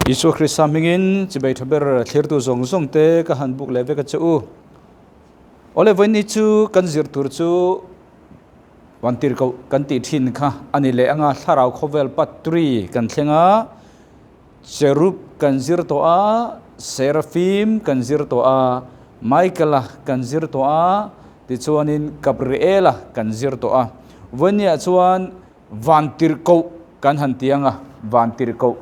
Isua Krista hmingin chibei tha ber thlirtu zawng zawng te ka han buk leh vek a che u. Awle vawiin chu kan zir tur chu Vantirhkoh kan tih thin kha a ni leh anga thlarau khawvel patri kan thleng a, Cherub kan zir tawh a, Seraphim kan zir tawh a, Michael-a kan zir tawh a, tichuanin Gabriel-a kan zir tawh a. Vawinia chuan Vantirhkoh kan han ti ang a, Vantirhkoh,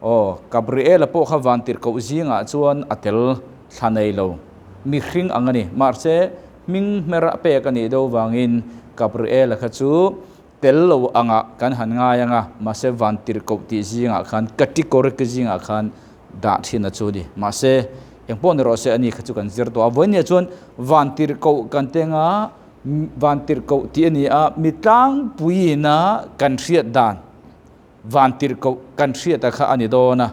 aw, Gabriel-a pawh kha Vantirhkoh zingah chuan a tel thla nei lo, mihring ang a ni. Mahse, hming hmer a pek a nih deuh vangin Gabriel-a kha chu tel lo angah kan han ngai ang a, mahse Vantirhkoh tih zingah khan category zingah khan dah thin a chu a ni. Mahse, engpawh ni rawh se, ani kha chu kan zir tawh a. Vawinia chuan Vantirhkoh kan teng a, Vantirhkoh tih a ni a, mi tlangpuiina kan hriat dan Vantirhkoh kan hriat a kha a ni dawn a.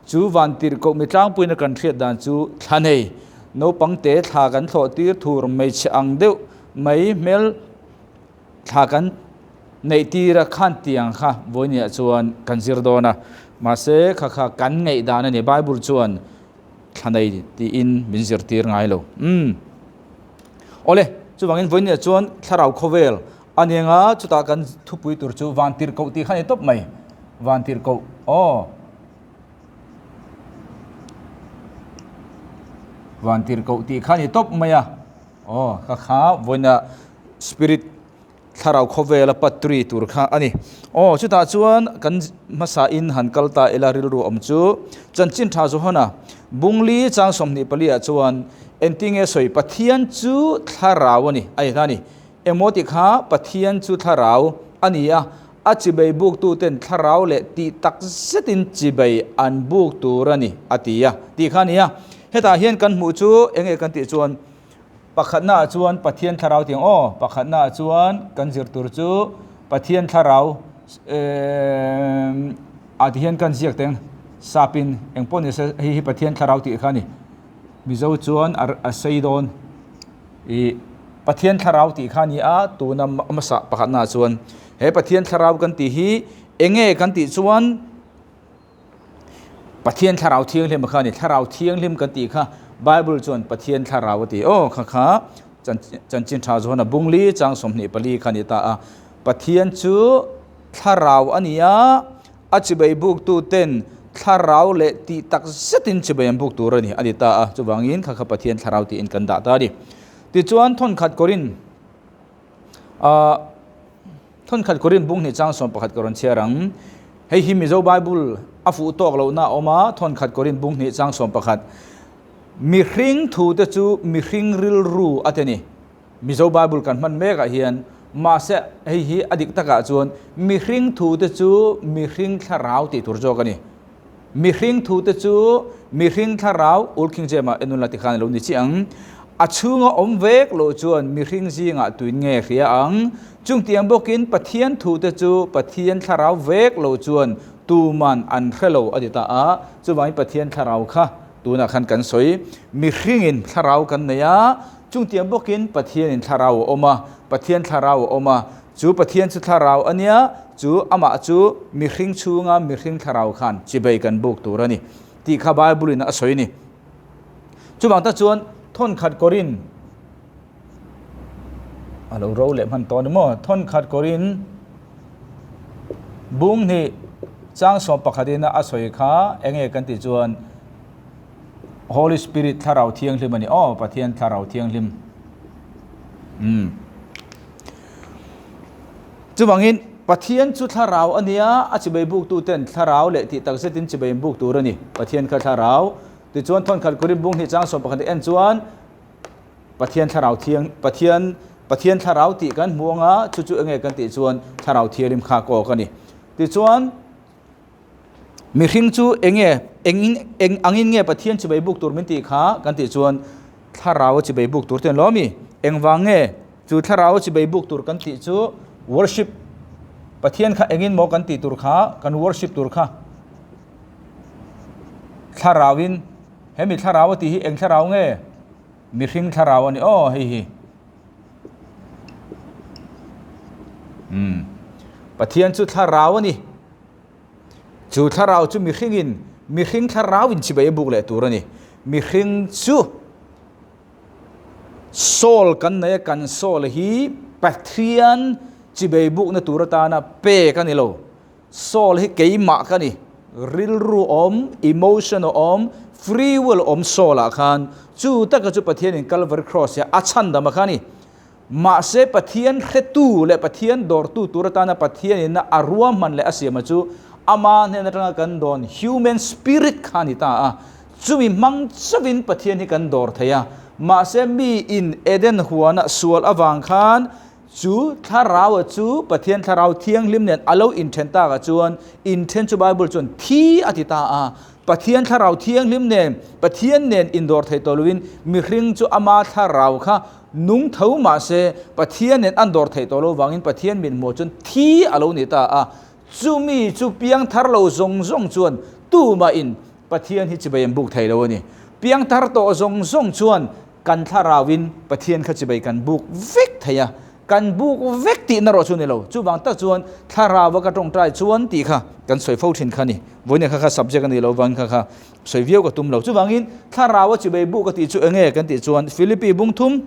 Chu Vantirhkoh mi tlangpuiina kan hriat dan chu thla nei, naupang te thla kan thlawh tir thur hmeichhe ang deuh mai hmel thla kan neih tir a khan tiang kha vawinia chuan kan zir dawn a. Mahse kha kha kan ngaihdan a ni, Bible chuan thla nei tiin min zirtir ngai lo. Umm. Awle, chuvangin vawinia chuan thlarau khawvel a ni anga chutah kan thupui tur chu vantirhkoh tih kha a ni tawp mai. Vantirhkoh, aw. Vantirhkoh tih kha a ni tawp mai a. Aw, kha kha vawiina spirit Thlarau khawvela patri tur kha a ni. Aw, chutah chuan kan hmasa in han kal ta ila rilru awm chu chanchin tha Johana Bungli chang 24 ah chuan entinge sawi Pathian chu thlarau a ni a ni ta a ni. Emaw tih kha Pathian chu thlarau a ni a, a chibei buktu ten thlarau leh tih tak zetin chibei an buk tur a ni a ti a tih kha a ni a. Hetah hian kan hmuh chu enge kan tih chuan Pakhatna ah chuan Pathian thlarau tih ang aw, pakhatna ah chuan kan zir tur chu Pathian thlarau ah ti hian kan ziak teng sapin eng pawh ni se hei hi Pathian thlarau tih kha a ni. Mizo chuan a sei dawn ih Pathian thlarau tih kha a ni a, tuna hmasa pakhatna ah chuan he Pathian thlarau kan tih hi eng nge kan tih chuan Pathian thlarau thianghlim kha a ni. Thlarau thianghlim kan tih kha Bible chuan Pathian thlarau a ti. Aw kha kha chanchin tha zawn a bungli chang 24 kha a ni ta a. Pathian chu thlarau a ni a, a chibei buktu ten thlarau leh tih tak zetin chibei an buk tur a ni a ni ta a. Chuvangin kha kha Pathian thlarau tiin kan dah ta a ni. Tichuan thawnkhat Korin ah Thawnkhat Korin bung hnih chang 11 ka rawn chhiar ang. Hei hi Mizo Bible a fuh tawk lohna a awm a, Thawnkhat Korin bung hnih chang 11. Mihring thu te chu mihring rilru a te ni. Mizo Bible kan hman mek ah hian mahse hei hi a dik takah chuan mihring thu te chu mihring thlarau tih tur zawk a ni. Mihring thu te chu mihring thlarau Old King James ah enun la tikhan a lo ni chiah ang. A chhunga awm vek loh chuan mihring zingah tuin nge hria ang? Chungtiang bawkin Pathian thu te chu Pathian thlarau vek loh chuan tuman an hre lo a ti ta a. Chuvangin Pathian thlarau kha tunah khan kan sawi. Mihringin thlarau kan nei a, chungtiang bawkin Pathianin thlarau a awm a, Pathian thlarau a awm a. Chu Pathian chu thlarau a nia, chu amah chu mihring chhunga mihring thlarau khan chibei kan buk tur a ni tih kha Bible in a sawi a ni. Chuvang tak chuan thawnkhat Korin a lo ro leh hman tawh a ni maw? Thawnkhat Korin bung hnih chang 11 in a sawi kha enge kan tih chuan Holy Spirit thlarau thianghlim a ni. Aw, Pathian thlarau thianghlim. Umm. Chuvangin, Pathian chu thlarau a nia, a chibei buktu ten thlarau leh tih tak zetin chibei an buk tur a ni. Pathian kha thlarau. Tichuan, thawnkhat Korin bung hnih chang 11 en chuan Pathian thlarau thiang, Pathian, Pathian thlarau tih kan hmu anga, chu chu enge kan tih chuan thlarau thianghlim kha kawk a ni. Tichuan, mihring chu enge, engin, eng angin nge Pathian chibei buk tur min tih kha kan tih chuan thlarau a chibei buk tur te an lo a mi? Engvang nge? Chu thlarau chibei buk tur kan tih chu worship, Pathian kha engin maw kan tih tur kha, kan worship tur kha thlarauin, hemi thlarau a tih hi eng thlarau nge? Mihring thlarau a ni aw hei hi. Umm. Pathian chu thlarau a ni. Chu thlarau chu mihringin Mihring thlarau in chibai a buk leh tur a ni. Mihring chu soul kan nei a, kan soul hi Pathian chibai bukna tur atana pek a ni lo. Soul hi keimah ka ni. Rilru awm, emotion awm, free will awm soul ah khan chu taka chu Pathian in Calvary Cross ah a chhandam a kha a ni. Mahse Pathian hretu leh Pathian dawrtu tur atana Pathian in a ruahman leh a siama chu ama hnen atanga kan dawn human spirit kha a ni ta a. Chumi hmang chauhin Pathian hi kan dawr thei a. Mahse mi in Eden huana sual avang khan chu thlaraua chu Pathian thlarau thianghlim nen a lo inthen takah chuan inthen chu Bible chuan thi a ti ta a. Pathian thlarau thianghlim nen Pathian nen indawr thei tawh loin mihring chu ama thlarau kha Nung tho mahse, Pathian nen an dawr theih tawh lo vangin Pathian min hmuh chuan thi a lo ni ta a. Chumi chu piangthar lo zawng zawng chuan tumahin Pathian hi chibai an buk thei lo a ni. Piangthar tawh zawng zawng chuan kan thlarauin Pathian kha chibai kan buk vek thei a. Kan buk vek tihna erawh chu ni lo. Chuvang tak chuan thlaraua ka tawngtai chuan tih kha kan sawi fo thin kha a ni. Vawiin kha kha subject a nih loh vangin kha kha Sawi viau ka tum lo. Chuvangin thlarau a chibei buk a tih chu enge kan tih chuan Philippi bung thum,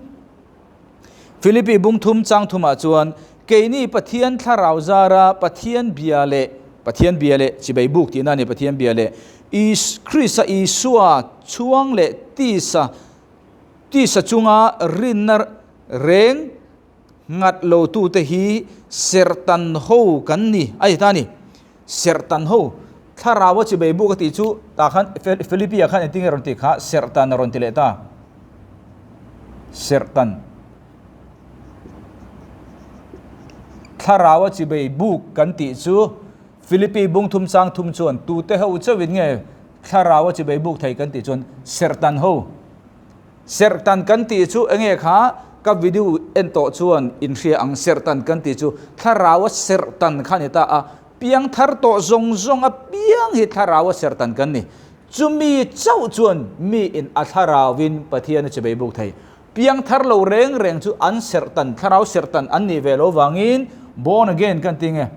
Philippi bung thum chang thumah chuan keini Pathian thlarau zara Pathian bia leh Pathian bia leh chibei buk tihna a ni Pathian bia leh Is Krista Isua chhuang leh tisa tisa chunga rinna reng Nghat lotute hi serhtan ho kan ni a ti ta a ni. Serhtan ho, thlarau a chibei buk a tih chu tah khan Philippi-ah khan engtin nge rawn tih kha serhtan a rawn ti leh ta. Serhtan. Thlarau a chibei buk kan tih chu Philippi bung thum chang thum chuan tute ho chauhin nge thlarau a chibei buk thei kan tih chuan serhtan ho. Serhtan kan tih chu enge kha ka video en tawh chuan in hria ang serhtan kan tih chu thlarau a serhtan kha ni ta a, piangthar tawh zawng zawng a piang hi thlarau a serhtan kan ni. Chumi chauh chuan mi in a thlarau in Pathian a chibei buk thei. Piangthar lo reng reng chu an serhtan thlarau serhtan an nih ve lo vangin born again kan ti nge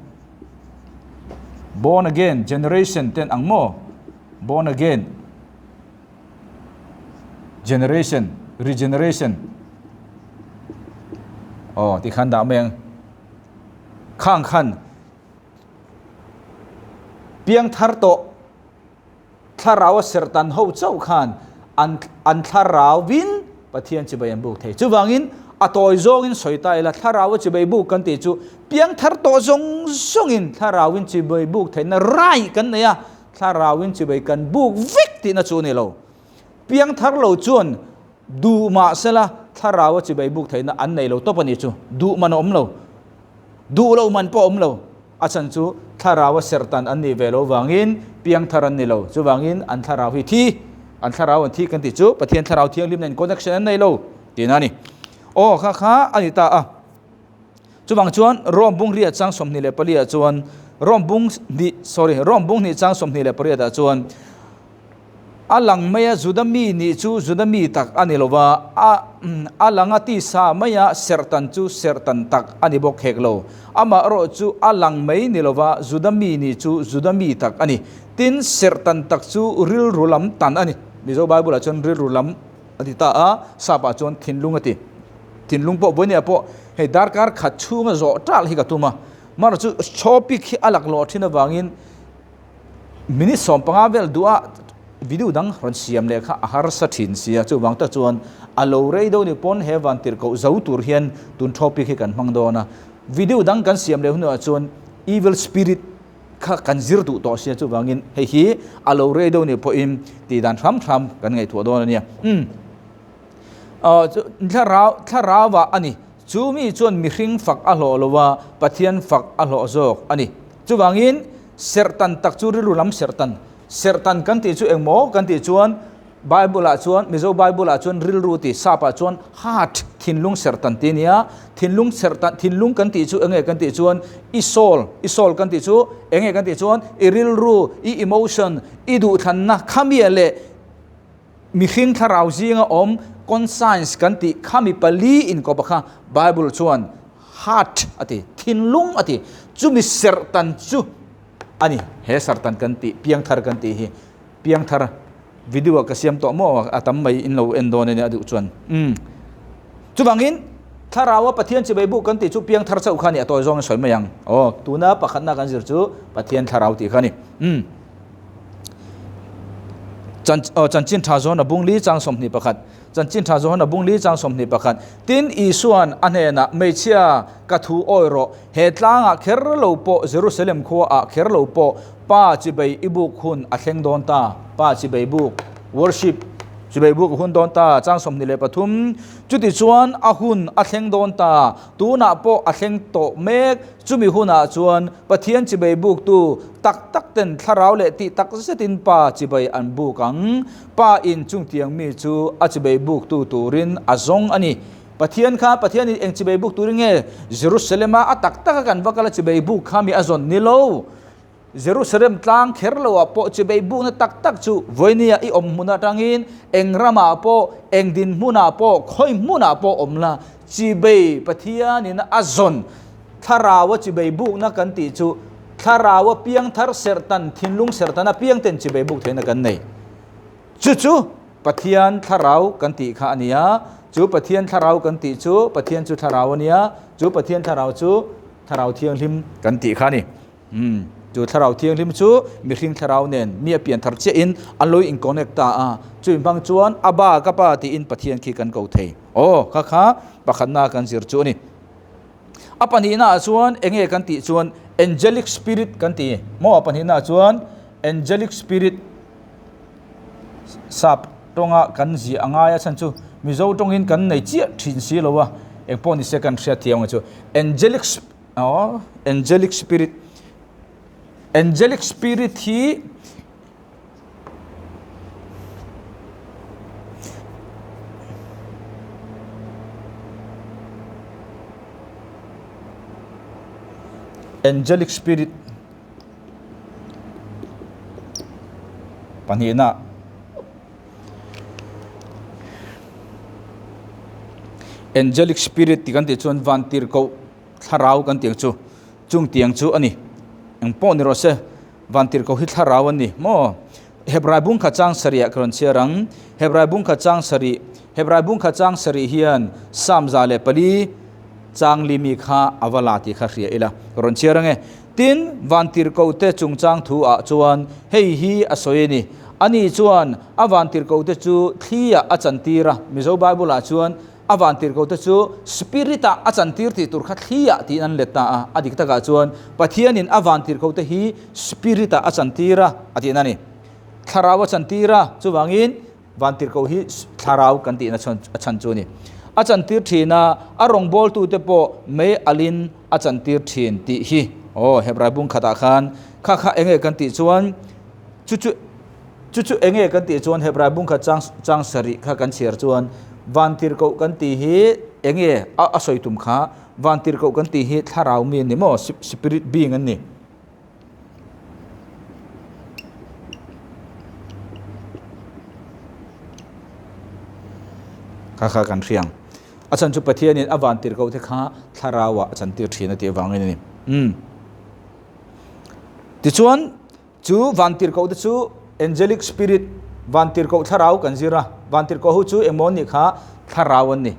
born again generation ten ang maw born again. Generation, regeneration aw ti khan dah mai ang. Khang khan piangthar tawh thlarau a serhtan ho chauh khan an an thlarauin Pathian chibai an buk thei. Chuvangin a tawi zawngin sawi ta ila thlarau a chibai buk kan tih chu piangthar tawh zawng zawngin thlarauin chibai buk theihna rai kan nei a. Thlarauin chibai kan buk vek tihna chu a ni lo. Piangthar lo chuan duh mah sela thlaraua chibai buk theihna an nei lo tawp a ni chu. Duh man a awm lo. Duh loh man pawh a awm lo. A chhan chu thlaraua serhtan an nih ve lo vangin piangthar an ni lo. Chuvangin an thlarau hi thi, an thlarau an thi kan tih chu Pathian thlarau thianghlim nen connection an nei lo tihna a ni. Aw kha kha a ni ta a. Chuvang chuan Rome bung riat chang 24 ah chuan Rome bung hnih sorry Rome bung hnih chang 28 ah chuan a lang maia Juda mi nih chu Juda mi tak a ni lova, a a langa tisa maia serhtan chu serhtan tak a ni bawk hek lo. Amaherawh chu a lang mai ni lova Juda mi nih chu Juda mi tak a ni. Tin, serhtan tak chu rilru lam tan a ni. Mizo Bible ah chuan rilru lam a ti ta a, sap ah chuan thinlung a ti. Thinlung pawh buainiah pawh hei darkar khat chhunga zawh tal hi ka tum a, mara chu topic hi a laklawh thin avangin minute 15 vel duh a video dang rawn siam leh kha a harsa thin sia, chuvang tak chuan a lo rei deuh ni pawn he van tirhkoh zo tur hian tun topic hi kan hmang dawn a, video dang kan siam leh hunah chuan evil spirit kha kan zir duh tawh sia, chuvangin hei hi a lo rei deuh ni pawhin tih dan hram hram kan ngaihtuah dawn a nia. Umm. Thlarau, thlarauah a ni. Chu mi chuan mihring fak a hlawh lo a, Pathian fak a hlawh zawk a ni. Chuvangin, serhtan tak chu rilru lam serhtan. Serhtan kan tih chu engmaw kan tih chuan Bible-ah chuan, Mizo Bible-ah chuan rilru tih, Sap-ah chuan heart, thinlung serhtan tih a ni a. Thinlung serhtan, thinlung kan tih chu enge kan tih chuan i soul, i soul kan tih chu enge kan tih chuan i rilru, i emotion, i duhthlanna khamia leh Mihring thlarau zinga awm conscience kan tih kha mi pali inkawp a kha Bible chuan heart a ti, thinlung a ti. Chumi serhtan chu a ni, he serhtan kan tih, piangthar kan tih hi. Piangthar video ah ka siam tawh maw a tam mai in lo en dawn a nia duh chuan. Umm. Chuvangin Thlarau a Pathian chibai buk kan tih chu Piangthar chauh kha a ni a tawi zawng in sawi mai ang. Aw, tuna pakhatna kan zir chu Pathian Thlarau tih kha a ni. Umm. Chan aw Chanchin Tha Zawna bung li chang 21. Chanchin Tha Zawna bung li chang 21. Tin Isuan a hnenah, Hmeichhia, ka thu awi rawh. He tlangah kher lo pawh Jerusalem khuaah kher lo pawh Pa chibei i buk hun a thleng dawn ta. Pa chibei buk, worship, chibei buk a hun dawn ta, chang 23. Chutichuan a hun a thleng dawn ta, tunah pawh a thleng tawh mek. Chumi hunah chuan Pathian chibei buktu tak tak ten thlarau leh tih tak zetin Pa chibei an buk ang. Pa in chungtiang mi chu a chibei buktu turin a zawng a ni. Pathian kha Pathian in eng chibei buk turin nge Jerusalem-a a tak taka kan va kal a chibei buk kha mi a zawn ni lo. Jerusalem tlang kher loah pawh chibei bukna tak tak chu vawinia i awm hmun atangin eng ramah pawh, eng dinhmunah pawh, khawi hmunah pawh awm la, chibei Pathianin a zawn Thlaraua chibei bukna kan tih chu Thlaraua piangthar serhtan, thinlung serhtan a piangten chibei buk theihna kan nei. Chu chu Pathian Thlarau kan tih kha a ni a, chu Pathian Thlarau kan tih chu Pathian chu Thlarau a ni a, chu Pathian Thlarau chu Thlarau Thianghlim kan tih kha a ni. Umm, chu Thlarau Thianghlim chu mihring thlarau nen mi a pian thar chiahin an lo in connect ta a, chu inhmang chuan Abba ka pa tiin Pathian khi kan ko thei. Aw, kha kha pakhatna kan zir chu a ni. A pahnihnaah chuan enge kan tih chuan angelic spirit kan ti maw a pahnihnaah chuan angelic spirit Sap tawnga kan ziah a ngai a chhan chu Mizo tawngin kan nei chiah thin si lo a, engpawh ni se kan hriat thiam ang chu. Angelic aw angelic spirit angelic spirit hi angelic spirit Pahnihna, Angelic Spirit tih kan tih chuan Vantirhkoh Thlarau kan tih ang chu, chung tiang chu a ni. Eng pawh ni rawh se, Vantirhkoh hi Thlarau an ni maw? Hebrai bungkhat chang sarih ah ka rawn chhiar ang. Hebrai bungkhat chang sarih, Hebrai bungkhat chang sarih hian Psalm 104 chang li mi kha a va la tih kha hria ila, ka rawn chhiar ang e. Tin, vantirhkohte chungchang thu ah chuan hei hi a sawi a ni, Ani chuan a vantirhkohte chu thli ah a chantir a, Mizo Bible ah chuan a vantirhkohte chu Spirit ah a chantir tih tur kha thli ah tiin an let ta a, a dik takah chuan Pathianin a vantirhkohte hi Spirit ah a chantir a a tihna a ni. Thlarau a chantir a, chuvangin Vantirhkoh hi thlarau kan tihna chuan a chhan chu a ni. A chantir thin a, a rawngbawltute pawh mei alin a chantir thin tih hi aw Hebrai bung khatah khan kha kha enge kan tih chuan chu chu chu chu enge kan tih chuan Hebrai bung khat chang chang sarih kha kan chhiar chuan Vantirhkoh kan tih hi enge a a sawi tum kha Vantirhkoh kan tih hi thlarau mi an ni maw spirit being an ni. Kha kha kan hriang. A chhan chu Pathianin a van tirhkoh te kha thlarauah a chantir thin a tih avangin a ni. Umm. Tichuan chu van tirhkoh te chu angelic spirit van tirhkoh thlarau kan zir a. Van tirhkoh ho chu engmaw an nih kha thlarau an ni.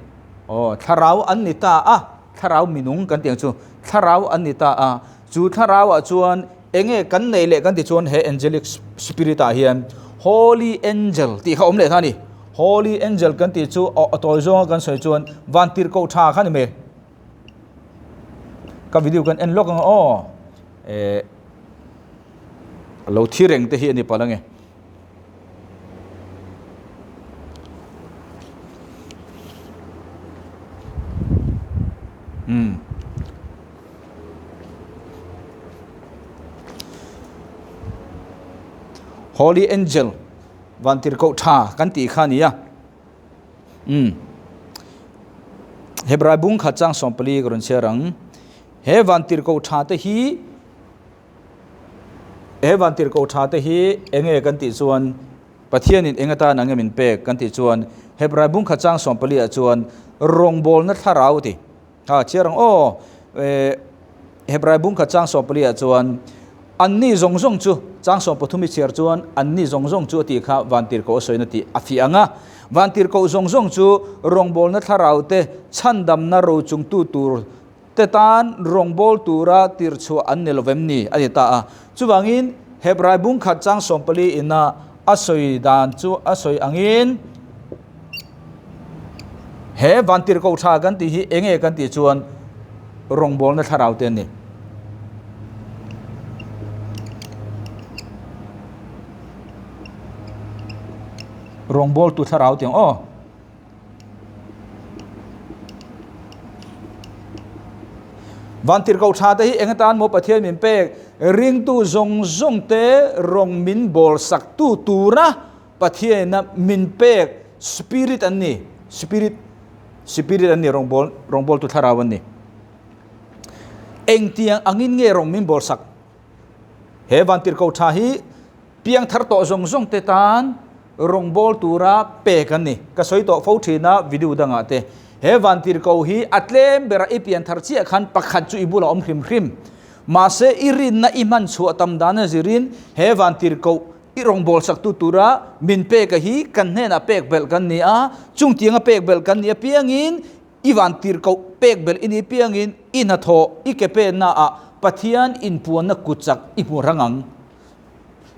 Aw thlarau an ni ta a. Thlarau minung kan tih ang chu thlarau an ni ta a. Chu thlarauah chuan enge kan neih leh kan ti chuan he angelic spirit ah hian holy angel tih kha awm leh ta a ni. Holy angel kan tih chu a tawi zawnga kan sawi chuan vantirhkoh tha kha ni mai. Ka video kan en lawk ang aw. Eh lo thi reng te hi a ni palh ange. Umm. Holy Angel vantirhkoh tha kan tih kha a ni a umm Hebrai bung khat chang 14 ka rawn chhiar ang he vantirhkoh tha te hi he vantirhkoh tha te hi enge kan tih chuan Pathianin eng atan ang nge min pek kan tih chuan Hebrai bung khat chang 14 ah chuan rawngbawlna thlarau a ti. Ha, chhiar ang aw. Eh, Hebrai bung khat chang 14 ah chuan, Anni zawng zawng chu, chang 13 i chhiar chuan anni zawng zawng chu a tih kha vantirhkoh a sawina tih a fiah ang a. Vantirhkoh zawng zawng chu rawngbawlna thlarau te, chhandamna rochungtu tur te tan rawngbâwl tura tirhchhuah an ni lo vem ni? a ti ta a. Chuvangin, Hebrai bung khat chang 14 ina a sawi dan chu a sawi angin, he vantirhkoh tha kan tih hi eng nge kan tih chuan rawngbâwlna thlarau te an ni. Rawngbâwltu thlarau tih ang aw. Vantirhkoh tha te hi eng atan maw Pathian min pek? Ringtu zawng zawng te rawng min bawl sak tu tura Pathianina min pek spirit an ni. Spirit, spirit an ni, rawngbawl, rawngbawltu thlarau an ni. Engtiang angin nge rawng min bawl sak? He vantirhkoh tha hi piang thar tawh zawng zawng te tan rawngbâwl tura pek an ni. Ka sawi tawh fo thin a video dangah te. He vantirhkoh hi a tlem bera i pian thar chiah khan pakhat chu i bulah awm hrim hrim. Mahse i rinna i hman chhuah tam dana zirin he vantirhkoh i rawngbâwl saktu tura min peka hi kan hnenah pek belh kan ni a, chungtianga pek belh kan nih apiangin I vantirhkoh pek belh i nih piangin i hnathawh i ke pennaah Pathian inpuanna kut chak i hmu rang ang.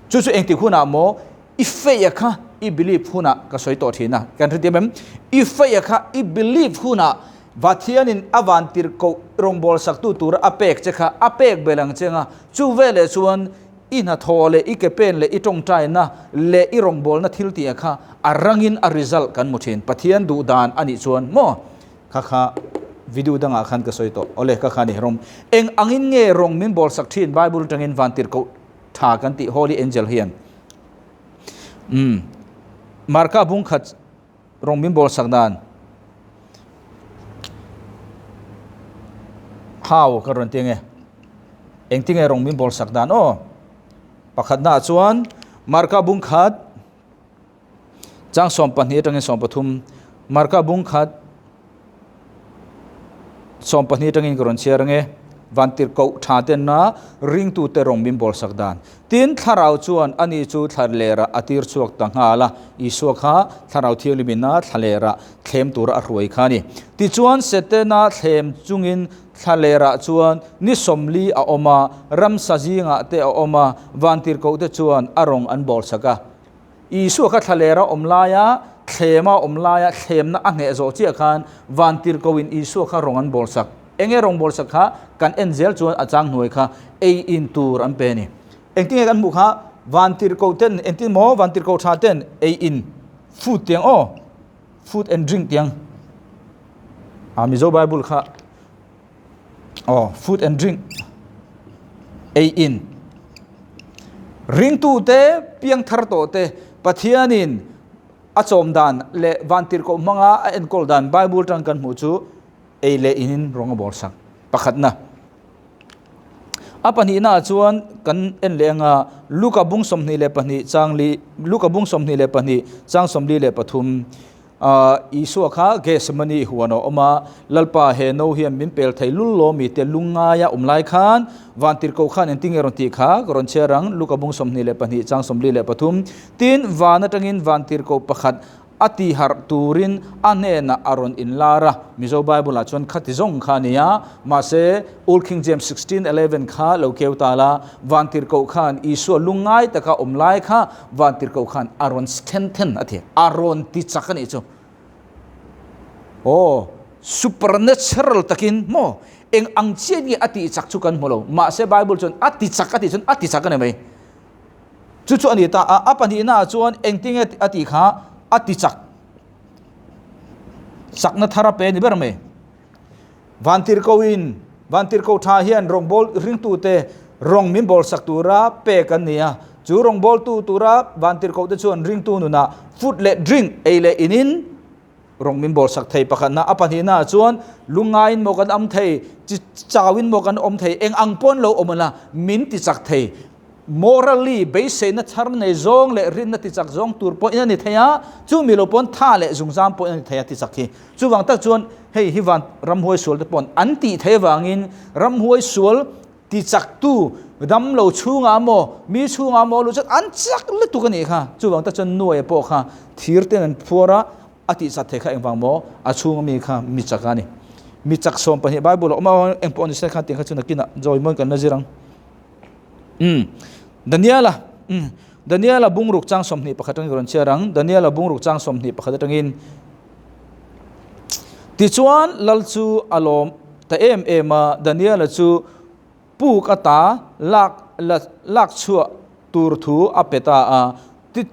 Chu chu engtik hunah maw i faith-a kha i believe hunah ka sawi tawh thin a, kan hrethiam em? I faith-a kha i believe hunah Pathianin a vantirhkoh rawngbâwl saktu tura a pek che kha a pek belh ang che anga, chu veleh chuan i hnathawh leh i ke pen leh i tawngtaina leh i rawngbawlna thil tih kha a rangin a result kan hmu thin. Pathian duh dan a nih chuan maw kha kha video dangah khan ka sawi tawh. Awle ka kha ni rawng eng angin nge rawng min bawl sak thin Bible atangin vantirhkoh tha kan tih Holy Angel hian umm Marka bung khat Rawng min bawl sak dan How ka rawn ti ange Engtinge rawng min bawl sak dan aw Pakhatna ah chuan Marka bung khat chang 12 atangin 13 Marka bung khat 12 atangin ka rawn chhiar ange Vantirhkoh tha tenna ringtute rawng min bawl sak dan. Tin, Thlarau chuan ani chu thlalerah a tir chhuak ta nghal a, Isua kha Thlarau Thianghlimina thlalerah thlem tura a hruai kha a ni. Tichuan, Setana thlem chungin thlalerah chuan ni 40 a awm a, ramsa zingah te a awm a, vantirhkohte chuan a rawng an bawl sak a. Isua kha thlalera awm laia, thlema awm laia thlemna a hneh zawh chiah khan vantirhkohin Isua kha rawng an bawl sak. Enge rawng bawl sak kha kan en zel chuan a chang hnuai kha ei in tur an pe a ni. Engtin nge kan hmuh kha vantirhkoh ten engtin maw vantirhkoh tha ten ei in food tiang aw food and drink tiang a Mizo Bible kha Aw, food and drink, ei in. Ringtute, piangthar tawhte, Pathianin a chawm dan leh vantirhkoh hmanga a enkawl dan Bible atang kan hmuh chu ei leh inin rawng a bawl sak. Pakhatna. A pahnihnaah chuan kan en leh anga Luka bung 22 chang li Luka bung 22 chang 43 Isua kha Gethsemane huan a awm a, Lalpa, he no hian min pel thei lul law mi te lungngaia awm lai khan vantirhkoh khan engtin nge rawn tih kha ka rawn chhiar ang, Luka bung 22 chang 43. Tin, van atangin vantirhkoh pakhat a tiharh turin a hnenah a rawn inlar a, Mizo Bible-ah chuan khati zawng kha a ni a, mahse, Old King James 16:11 kha lo keu ta la, vantirhkoh khan Isua lungngai taka awm lai kha vantirhkoh khan a rawn strengthen a ti, a rawn ti chak a nih chu. Aw, supernatural takin maw eng ang chiah nge a tih chak chu kan hmu lo, mahse Bible chuan a ti chak a tih chuan a ti chak a ni mai. Chu chu a ni ta a, a pahnihnaah chuan engtinge a tih kha a ti chak, chakna thar a pe a ni ber mai. Vantirhkohin, Vantirhkoh tha hian rawngbâwl ringtute rawng min bâwlsak tura pek an ni a. Chu rawngbâwltu tura Vantirhkohte chuan ringtu nunah food leh drink ei leh inin rawng min bâwlsak thei pakhatna. A pahnihnaah chuan lungngaiin maw kan awm thei, chi chauin maw kan awm thei, eng ang pawn lo awm ila min tichak thei. Morally beiseina chhar nei zawng leh rinna tichak zawng tur pawhin a ni thei a, chumi lo pawn tha leh zungzam pawhin a ni thei a tichak hi. Chuvang tak chuan hei hi van ramhuai sual te pawn an tih theih avangin ramhuai sual Tichaktu, damlo chhungah maw, mi chhungah maw luh chuan an chak lutuk a nih kha. Chuvang tak chuan Nuaia pawh kha thir ten an phuar a, a tihchak theih kha engvang maw? A chhunga mi kha mi chak a ni. Mi chak 12 Bible a awm a, eng pawh ni se kha tih kha chu nakinah zawi mawiin kan la zir ang. Umm Daniela umm Daniela bungruk chang 21 atangin ka rawn chhiar ang. Daniela bungruk chang 21 atangin Tichuan Lal chu a lawm ta em em a, Daniela chu puk ata lak la lak chhuah tur thu a pe ta a.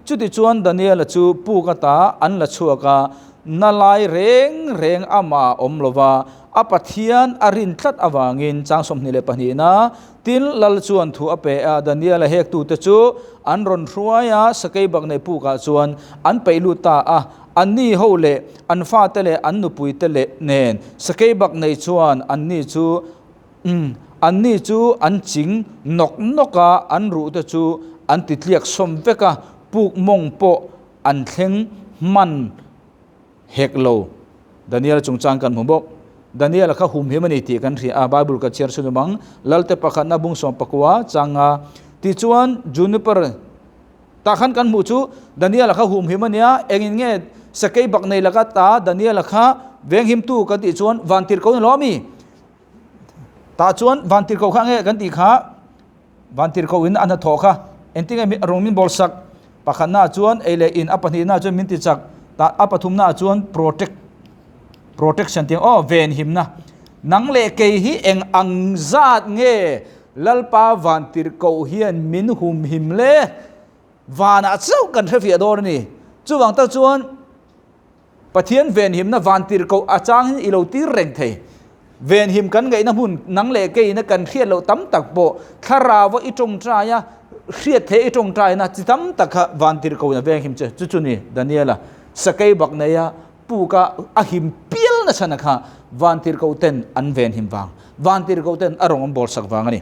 Chutichuan Daniela chu puk ata an la chhuak a, na lai reng reng amah a awm lo va, a Pathian a rin tlat avangin chang 22 na tin Lal chuan thu a pe a, Daniela hektute chu an rawn hruai a, Sakeibaknei pukah chuan an peih lut ta a. Anni ho leh an fate leh an nupuite leh nen Sakeibaknei chuan anni chu anni chu an ching nawk nawk a, an ruhte chu an ti tliak sawm vek a, puk mawng pawh an thleng hman hek lo. Daniel chungchang kan hmu bawk. Daniel-a kha humhim a ni tih kan hria a, Bible ka chhiar chhun awm ang, Lalte pakhatna bung 19 changa tichuan Juniper Tah khan kan hmuh chu Daniel-a kha humhim a nia, engin nge sakei bak nei laka ta Daniel-a kha venghimtu kan tih chuan vantirhko ni lo ami? Tah chuan vantirhko kha nge kan tih kha vantirhko in a hnathawh kha engtin nge rawng min bawl sak? Pakhatnaah chuan ei leh in, a pahnihnaah chuan min ti chak, tah a pathumnaah chuan protect protection tih aw venhimna. Nang leh kei hi eng ang zat nge Lalpa vantirhkoh hian min humhim le, vanah chauh kan hrefiah dawn a ni. Chuvang tak chuan Pathian venhimna vantirhkoh a changin i lo tir reng thei. Venhim kan ngaihna hmun nang leh keiina kan hriat loh tam tak pawh thlarau a i tawngtai a, hriat theih i tawngtaina chi tam tak kha vantirhkohin a venghim che. Chu chu ni Daniela sakei bak neia Puka a him pial nasa na kha vantirhkoh ten an ven him vang, vantirhkoh ten a rawng an bawl sak vang a ni.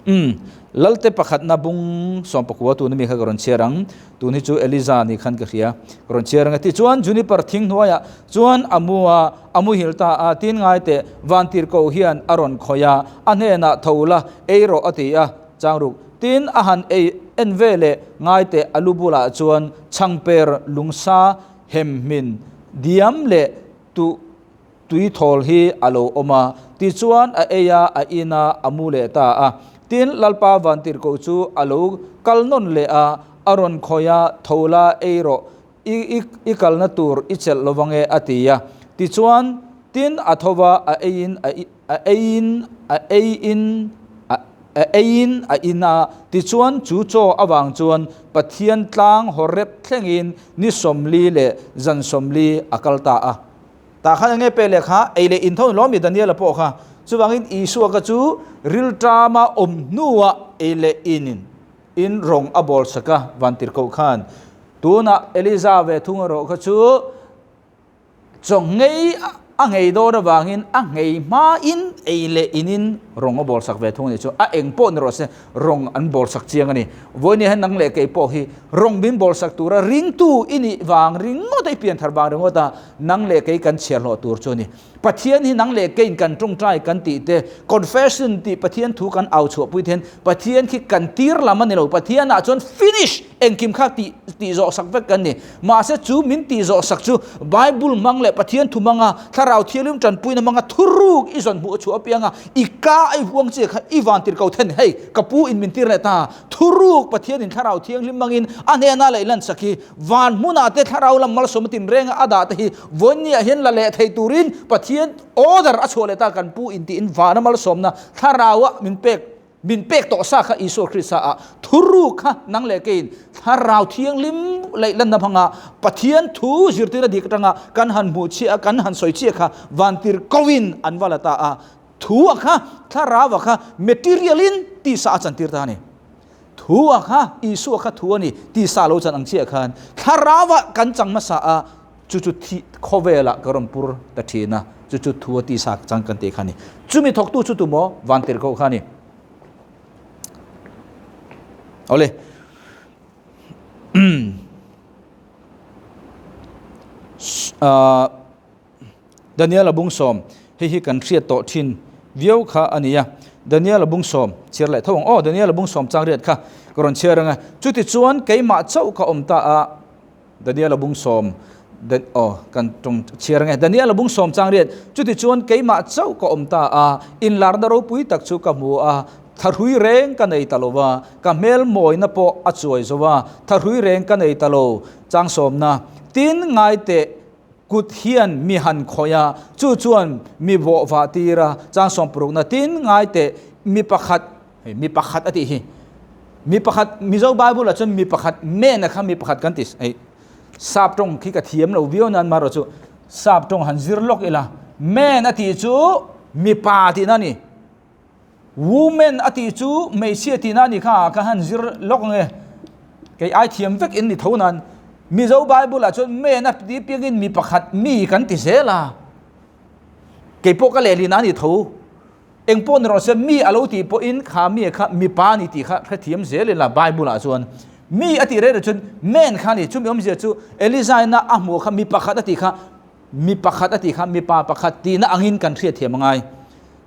Umm, Lalte pakhatna bung 19 tuna mi kha ka rawn chhiar ang, tun hi chu Eliza ni khan ka hria, ka rawn chhiar ang e. Tichuan Juniper thing hnuaiah chuan a mu a, a muhil ta a, tin ngai teh vantirhkoh hian a rawn khawih a, a hnenah tho la, ei rawh a ti a, Changruk, tin a han ei en ve leh ngai teh a lu bulah chuan chhangper lungsa hem hmin diam leh tuh tui thawl hi a lo awm a, tichuan a ei a, a in a, a mu leh ta a. Tin, Lalpa vantirhkoh chu a lo kal nawn leh a, a rawn khawih a, tho la ei rawh, i i i kalna tur i chelh lo vang e, a ti a. Tichuan, tin a tho va, a eiin a a eiin a eiin a a eiin a in a, tichuan chu chaw avang chuan Pathian tlang Horeb thlengin ni 40 leh zan 40 a kal ta a. Tah khan enge pe leh kha ei leh in tho ni lawm mi Daniela pawh kha. Chuvangin Isua kha chu rilṭama awm hnuah ei leh in in rawng a bawl sak a, vantirhkoh khan. Tunah Eliza ve thung erawh kha chu Chaw ngei a ngei dawn avangin a ngei hmain ei leh inin rawng a bawl sak ve thung a nih chu. A eng pawh ni rawh se, rawng an bawl sak chiang a ni. Vawinia hian nang leh kei pawh hi rawng min bawl sak tura ringtu i nih vang ringawt a, i pian thar vang ringawt a, nang leh kei kan chhiar hlawh tur chu a ni. Pathian hi nang leh keiin kan tawngtai kan tih te, confession tih Pathian thu kan au chhuahpui te hian Pathian khi kan tir lam a ni lo. Pathianah chuan finish! Engkim kha tih tih zawh sak vek kan ni. Mahse chu min tih zawh sak chu Bible hmang leh Pathian thu hmanga Thlarau Thianghlim tanpuina hmanga thuruk i zawn hmuh chhuah apianga i ka i huang chiah kha i van tir ko then hei ka pu in min tir leh ta thuruk Pathian in Thlarau Thianghlim hmangin a hnena leh lan sak hi van hmunah te Thlarau lam malsawm a tinrenga a dah te hi vawinia hian la leh thei turin Pathian order a chhuah leh ta kan pu in tiin vana malsawmna Thlarau-a min pek Min pek tawh sa kha Isua Krista ah thuruk kha nang leh keiin Thlarau Thianghlim leih lanna hmanga Pathian thu zirtirna dik atanga kan han hmuh chiah a, kan han sawi chiah kha vantir koin an va la ta a. Thu a kha Thlarau a kha material in tisa a chantir ta a ni. Thu a kha Isua kha thu a ni tisa lo chan ang chiah khan Thlarau ah kan chang hmasa a, Chu chu thi khawvelah ka rawn pur ta thin a, chu chu thu a tisa chang kan tih kha a ni. Chumi thawktu chu tumaw van tirhkoh kha a ni. Awle. Daniel a bung 10, hei hi kan hriat tawh thin viau kha a ni a. Daniel-a bung sawm chhiar leh tho ang aw, Daniel-a bung sawm chang riat kha ka rawn chhiar ang e. Chutichuan keimah chauh ka awm ta a, Daniel-a bung sawm aw kan tawng chhiar ang e. Daniel-a bung sawm chang riat, chutichuan keimah chauh ka awm ta a, inlarna ropui tak chu ka hmu a, thahrui reng ka nei ta lo va, ka hmel mawina pawh a chuai zo va, thahrui reng ka nei ta lo, chang sawmna, tin ngaiteh Kut hian mi han khawih a, chu chuan mi bawh vah tir a, chang sawmpurukna tin ngai teh mi pakhat, hei mi pakhat a tih hi, mi pakhat Mizo Bible ah chuan mi pakhat men a kha mi pakhat kan ti, hei sap tawng khi ka thiam lo viau nan marawh chu sap tawng han zir lawk ila, men a tih chu mipa tihna a ni. Woman a tih chu hmeichhia tihna a nih kha ka han zir lawk ang e. Kei ai thiam vek in ni tho nan. Mizo Bible ah chuan man a tih piangin mi pakhat mi kan ti zel a. Kei pawh ka lehlin a ni tho. Eng pawh ni rawh se mi a lo tih pawhin kha mi kha mipa a ni tih kha hrethiam zel ila Bible ah chuan. Mi a tih reng reng chuan man kha a ni. Chumi awmzia chu Eliza ina a hmuh kha mi pakhat a tih kha mi pakhat a tih kha mipa pakhat tihna angin kan hriatthiam a ngai.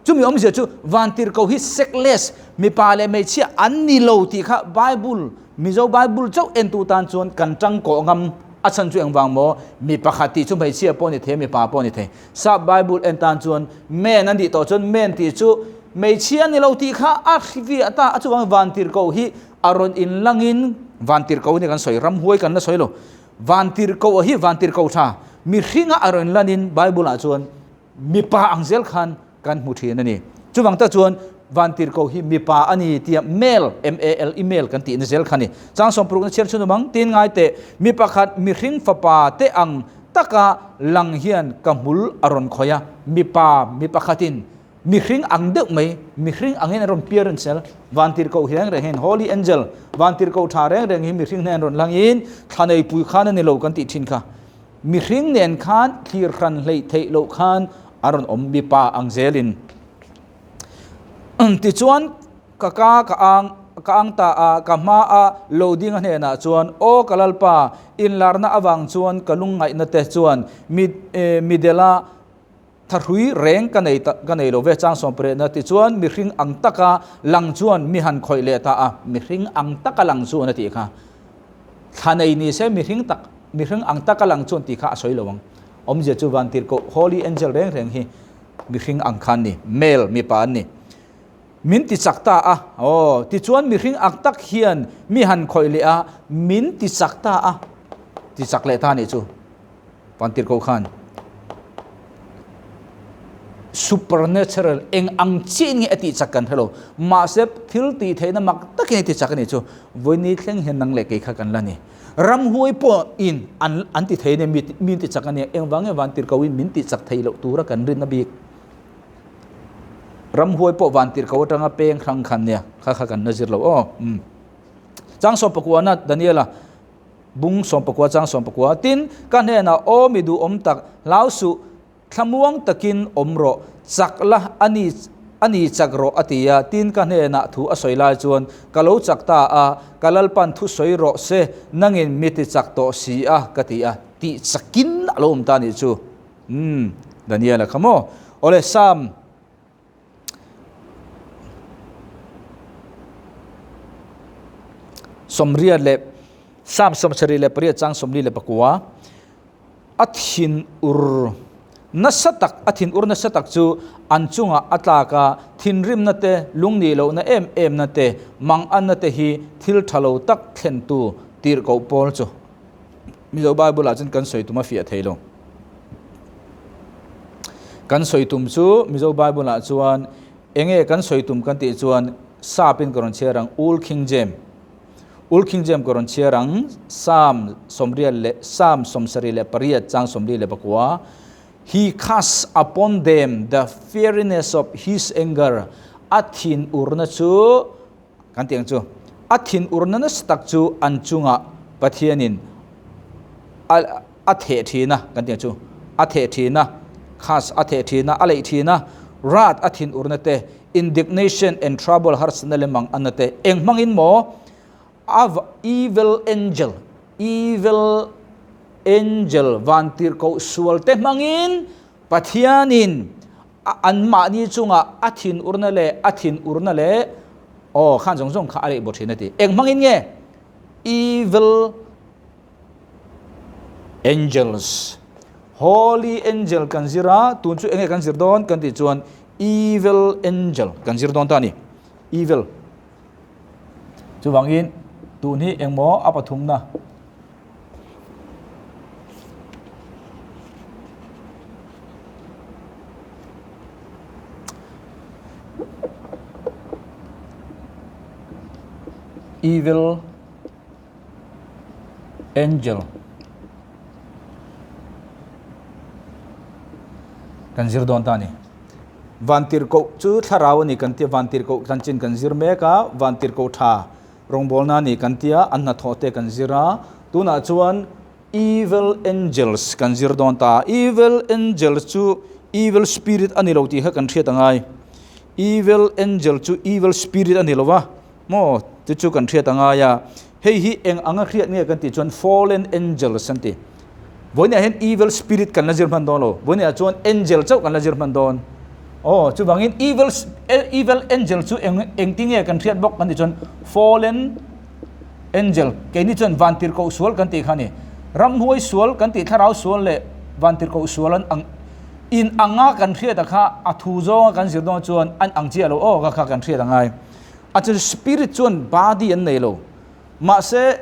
Chumi awmzia chu vantirhkoh hi sexless, mipa leh hmeichhia an ni lo tih kha Bible, Mizo Bible chauh entu tan chuan kan tangkawh ngam a chhan chu engvang maw? Mi pakhat tih chu hmeichhia pawh a ni thei, mipa pawh a ni thei. Sap Bible en tan chuan man a nih tawh chuan man tih chu hmeichhia a ni lo tih kha a hriviah ta a, chuvangin vantirhkoh hi a rawn inlangin vantirhkoh nia kan sawi, ramhuai kan la sawi lo. Vantirhkoh hi vantirhkoh tha, mihringa a rawn inlanin Bible ah chuan Mipa ang zel khan kan hmu thin a ni. Chuvang tak chuan Vantirhkoh hi mipa a ni tia male, M-A-L-E, male kan tihna zel kha a ni. Chang sawmpurukna chhiar chhun awm ang, tin ngai teh, mi pakhat mihring fapa te ang taka lang hian ka hmul a rawn khawih a, mipa, mi pakhatin mihring ang deuh mai, mihring angin an rawn piar an sel. Vantirhkoh hi reng reng hian Holy Angel, Vantirhkoh tha reng reng hi mihring hnen rawn langin thla neipui khan a ni lo kan tih thin kha. Mihring nen khan thlir hran hleih theih loh khan a rawn awm mipa ang zelin. Tichuan, ka ka ka ang ka ang ta a, ka hma a lo ding a hnenah chuan, Aw ka Lalpa, inlarna avang chuan ka lungngaihna te chuan mi midela thahrui reng ka nei ta ka nei lo ve chang sawmparehna tichuan mihring ang taka lang chuan mi han khawih leh ta a, mihring ang taka lang chuan a tih kha. Thla nei ni se mihring tak mihring ang taka lang chuan tih kha a sawi lo ang. Awmzia chu vantirhkoh Holy Angel reng reng hi mihring ang khan ni, male mipa an ni. Min ti chak ta a, aw tichuan mihring ang tak hian mi han khawih leh a, min ti chak ta a, ti chak leh ta nih chu. Vantirhkoh khan supernatural eng ang chiah in nge a tih chak kan hre lo. Mahse thil tih theihna mak takin a ti chak a nih chu. Vawini thleng hian nang leh kei kha kan la ni. Ramhuai pawh in an an ti thei a nia, mi mi an ti chak a nia. Engvang nge Vantirhkoh in min tih chak theih loh tura kan rinna bik. Ramhuai pawh Vantirhkoh atanga peng hrang khan nia, kha kha kan la zir lo aw. Umm. Chang sawmpakuana Daniela. Bung sawmpakua chang sawmpakua tin ka hnenah aw mi duhawm tak hlau suh thlamuang takin awm rawh chak la a ni a ni chak rawh a ti a tin ka hnenah thu a sawi lai chuan ka lo chak ta a ka Lalpan thu sawi rawh se nangin mi ti chak tawh si a ka ti a tih chakin a lo awm ta nih chu umm Daniela kha maw awle Psalm Sawmriat leh Psalm sawmsarih leh pariat chang sawmli leh pakua a thin ur nasa tak a thin ur nasa tak chu an chungah a tlak a, thinrimna te, lungnih lohna em emna te, manganna te hi thil tha lo tak thlentu tirhkoh pawl chu Mizo Bible ah chuan kan sawi tum a fiah thei lo. Kan sawi tum chu Mizo Bible ah chuan enge kan sawi tum kan tih chuan sap in ka rawn chhiar ang Old King James. Old King James ka rawn chhiar ang Psalm sawmriat leh Psalm 78 chang 44. He cast upon them the fierceness of his anger. A thin urna chu Kan tih ang chu, a thinurna nasa tak chu an chungah Pathianin a a theh thin a, kan tih ang chu, a theh thin a, khas a theh thin a, a leih thin a, wrath a thinurna te, indignation and trouble harsatna lem ang anna te, eng hmangin maw a evil angel, evil angel vantirhkoh sual te hmangin Pathianin. Anmahni chunga a thinurna leh a thinurna leh aw khan zawng zawng kha a leih baw thin a ti. Eng hmangin nge evil angels, holy angel kan zir a, tun chu enge kan zir dawn kan tih chuan evil angel kan zir dawn ta a ni. Evil. Chuvangin tun hi engmaw a pathumna. Evil angel kan zir dawn ta a ni. Vantirhkoh chu thlarau a ni kan tia, vantirhkoh chanchin kan zir mek a, vantirhkoh tha Rawngbawlna ni kan tia, an hnathawh te kan zir a, tunah chuan evil angels kan zir dawn ta. Evil angels chu evil spirit a ni lo tih kha kan hriat a ngai. Evil angel chu evil spirit a ni lo va, maw chu chu kan hriat a ngai a. Hei hi eng anga hriat nge kan tih chuan fallen angels an ti. Vawiinah hian evil spirit kan la zir hman dawn lo. Vawiinah chuan angel chauh kan la zir hman dawn. Aw, chuvangin evil evil angel chu eng engti nge kan hriat bawk kan tih chuan fallen angel keini chuan vantirhkoh sual kan tih kha a ni. Ramhuai sual kan tih thlarau sual leh vantirhkoh sual an ang in anga kan hriat a kha a thu zawnga kan zir dawn chuan an ang chiah lo aw kha kha kan hriat a ngai. A chu spirit chuan body an nei lo. Mahse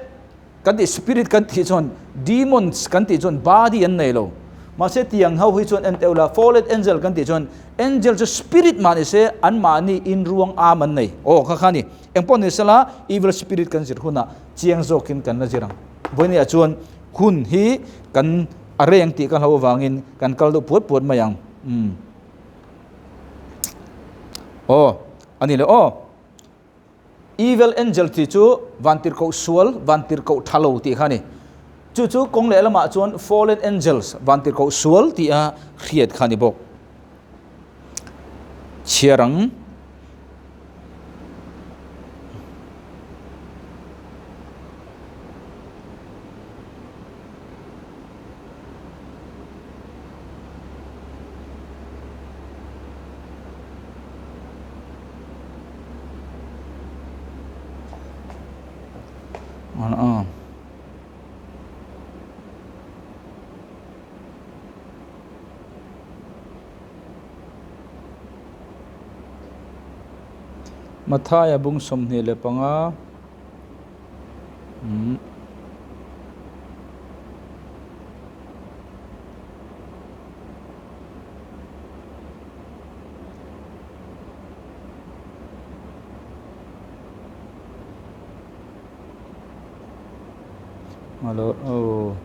Kan tih spirit kan tih chuan demons kan tih chuan body an nei lo. Mahse tiang ho hi chuan en teuh la fallen angel kan tih chuan angel chu spirit mah ni se an mahni in ruang am an nei. Aw kha kha ni. Engpawh ni sela evil spirit kan zir hunah chiang zawkin kan la zir ang. Vawinia chuan hun hi kan a reng tih ka hlo avangin kan kal deuh puat puat mai ang. Umm. Aw a ni le aw. Evil angel tih chu vantirhkoh sual, vantirhkoh tha lo tih kha a ni. Chu chu kawng lehlamah chuan fallen angels, vantirhkoh sual tih a hriat kha a ni bawk. Chhiar ang. Mathaia bung 25 umm. Alo oh.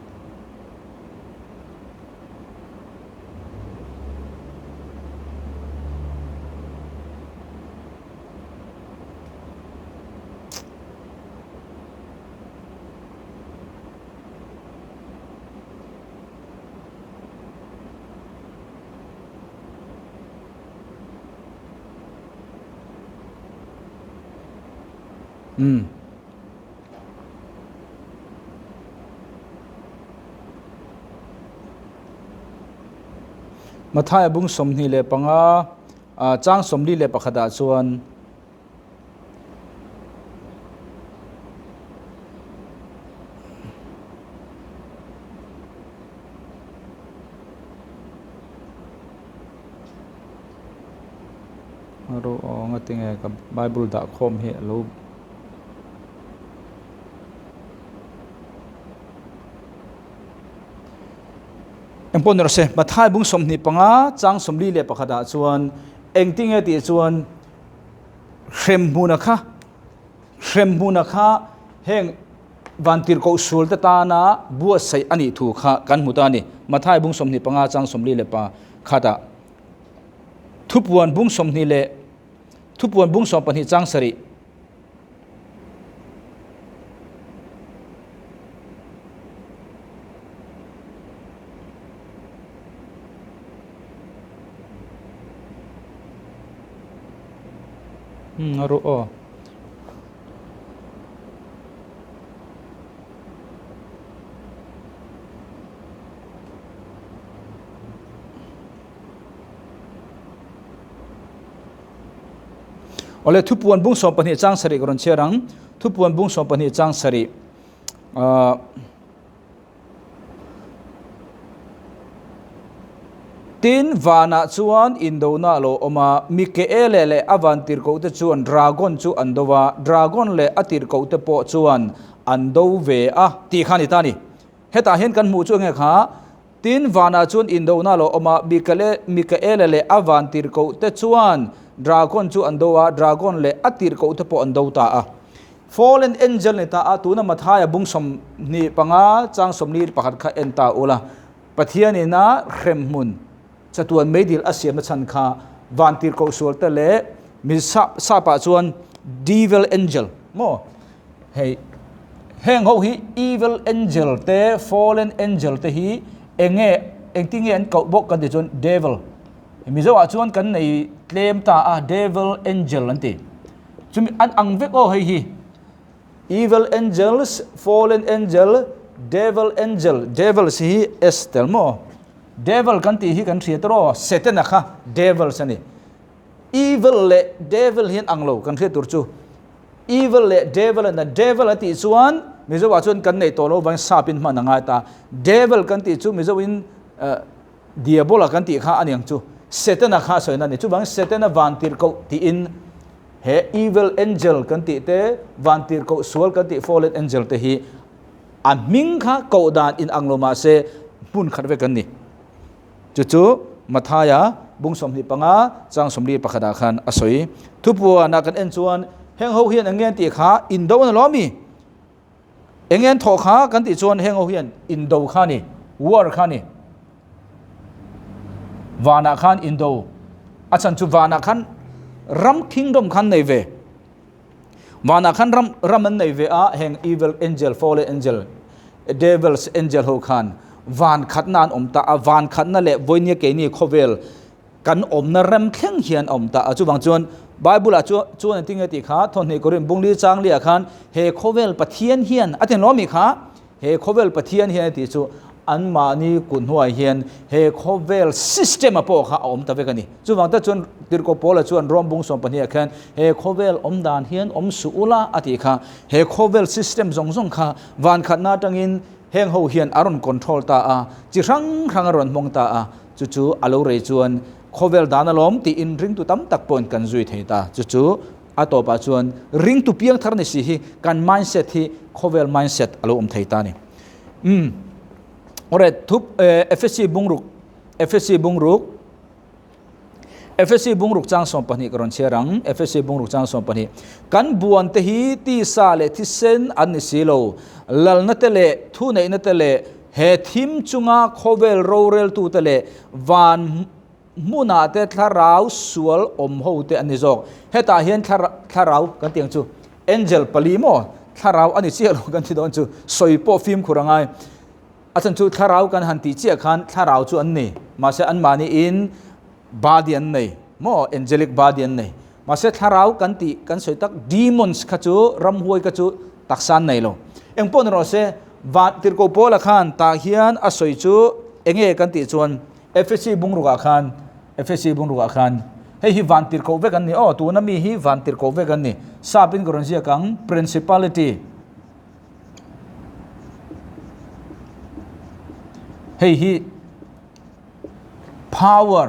Umm. Mathaia bung 25 chang 41 ah chuan Ro aw nga tinge ka bible dah khawm hi a lo Engpawh ni rawh se Mathai bung 25 chang 41 ah chuan engtinge tih chuan Hremhmuna kha Hremhmuna kha heng vantirhkoh sualte tana buatsaih a nih thu kha kan hmu ta a ni. Mathai bung 25 chang 41 ah thupuan bung 20 leh thupuan bung 12 chang 7 Umm a rawh aw. Awle thupuan bung 12 chang sarih ka rawn chhiar ang. Thupuan bung 12 chang sarih. Uh, Tin, vanah chuan indona a lo awm a, Mikaele leh a van tirhkohte chuan dragon chu an do a, dragon leh a tirhkohte pawh chuan an do ve a, tih kha a ni ta a ni. Hetah hian kan hmuh chu enge kha? Tin, vanah chuan indona a lo awm a, Mikaele leh a van tirhkohte chuan dragon chu an do a, dragon leh a tirhkohte pawh an do ta a. Fallen angel ni ta a, tuna Mathaia bung 25 chang 41 kha en ta ula. Pathianin a hremhmun chatuan meidil a siamna chhan kha vantirhkoh sualte leh mi sap ah chuan devil angel maw hei heng ho hi evil angel te fallen angel te hi enge engtin nge an koh bawk kan tih chuan devil mizo ah chuan kan nei tlem ta a devil angel an ti chumi an ang vek aw hei hi. Evil angels, fallen angel, devil angel, devils hi S tel maw? Devil kan tih hi kan hria tur aw, Setana kha devils a ni. Evil leh devil hi an ang lo kan hriat tur chu. Evil leh devil an a, devil a tih chuan Mizo ah chuan kan neih tawh lo vangin sap in hman a ngai ta. Devil kan tih chu Mizo in Diabola kan tih kha a niang chu. Setana kha a sawina a ni. Chuvangin Setana vantirhkoh tiin He evil angel kan tih te, vantirhkoh sual kan tih fallen angel te hi a hming kha koh dan in ang lo mah se hmun khat vek an ni. Chu chu Mathaia bung 25 chang 41 ah khan a sawi. Thupuanah kan en chuan heng ho hian eng nge an tih kha indo a ni lo ami? Eng nge an thawh kha kan tih chuan heng ho hian indo kha a ni, war kha a ni. Vanah khan indo, a chhan chu vanah khan ram kingdom khan nei ve. Vanah khan ram ram an nei ve a, heng evil angel, fallen angel, devils angel ho khan van khatna an awm ta a, van khatna leh vawinia keini khawvel Kan awmna rem thleng hian a awm ta a. Chuvang chuan Bible-ah chuan engtin nge tih kha Thawhnih Korin Bungli Changliah khan he khawvel Pathian hian a ti lawm i kha, he khawvel Pathian hian a tih chu anmahni kut hnuai hian he khawvel system-a pawh kha a awm ta vek a ni. Chuvang tak chuan Tirhkoh Paula chuan Rom bung 12 ah khan he khawvel awm dan hian awm suh ula a tih kha. He khawvel system zawng zawng kha van khatna atangin heng ho hian a rawn control ta a, chi hrang hrang a rawn hmawng ta a. Chu chu a lo rei chuan khawvel dan alawm tiin ringtu tam tak pawhin kan zui thei ta. Chu chu a tawpah chuan ringtu piang thar ni si hi kan mindset hi khawvel mindset a lo awm thei ta a ni. Umm. Awre, thup Efesi bungruk, Efesi bungruk, Efesi bungruk chang 12 ka rawn chhiar ang. Efesi bungruk chang 12. Kan buan te hi tisa leh thisen an ni si lo. Lalna te leh thuneihna te leh He thim chunga khawvel roreltute leh van hmunah te thlarau sual awm ho te an ni zawk. Hetah hian thlarau kan tih ang chu angel pali maw thlarau a ni chiah lo kan ti dawn chu sawi pawh fimkhur a ngai. A chhan chu thlarau kan han tih chiah khan thlarau chu an ni mahse anmahniin body an nei maw angelic body an nei. Mahse thlarau kan tih kan sawi tak demons kha chu ramhuai kha chu taksa an nei lo. Eng pawh ni rawh se, van Tirhkoh Paula khan tah hian a sawi chu enge kan tih chuan Efesi bungrukah khan Efesi bungrukah khan hei hi van tirhkoh vek an ni aw tuna mi hi van tirhkoh vek an ni sap in ka rawn ziak ang principality hei hi power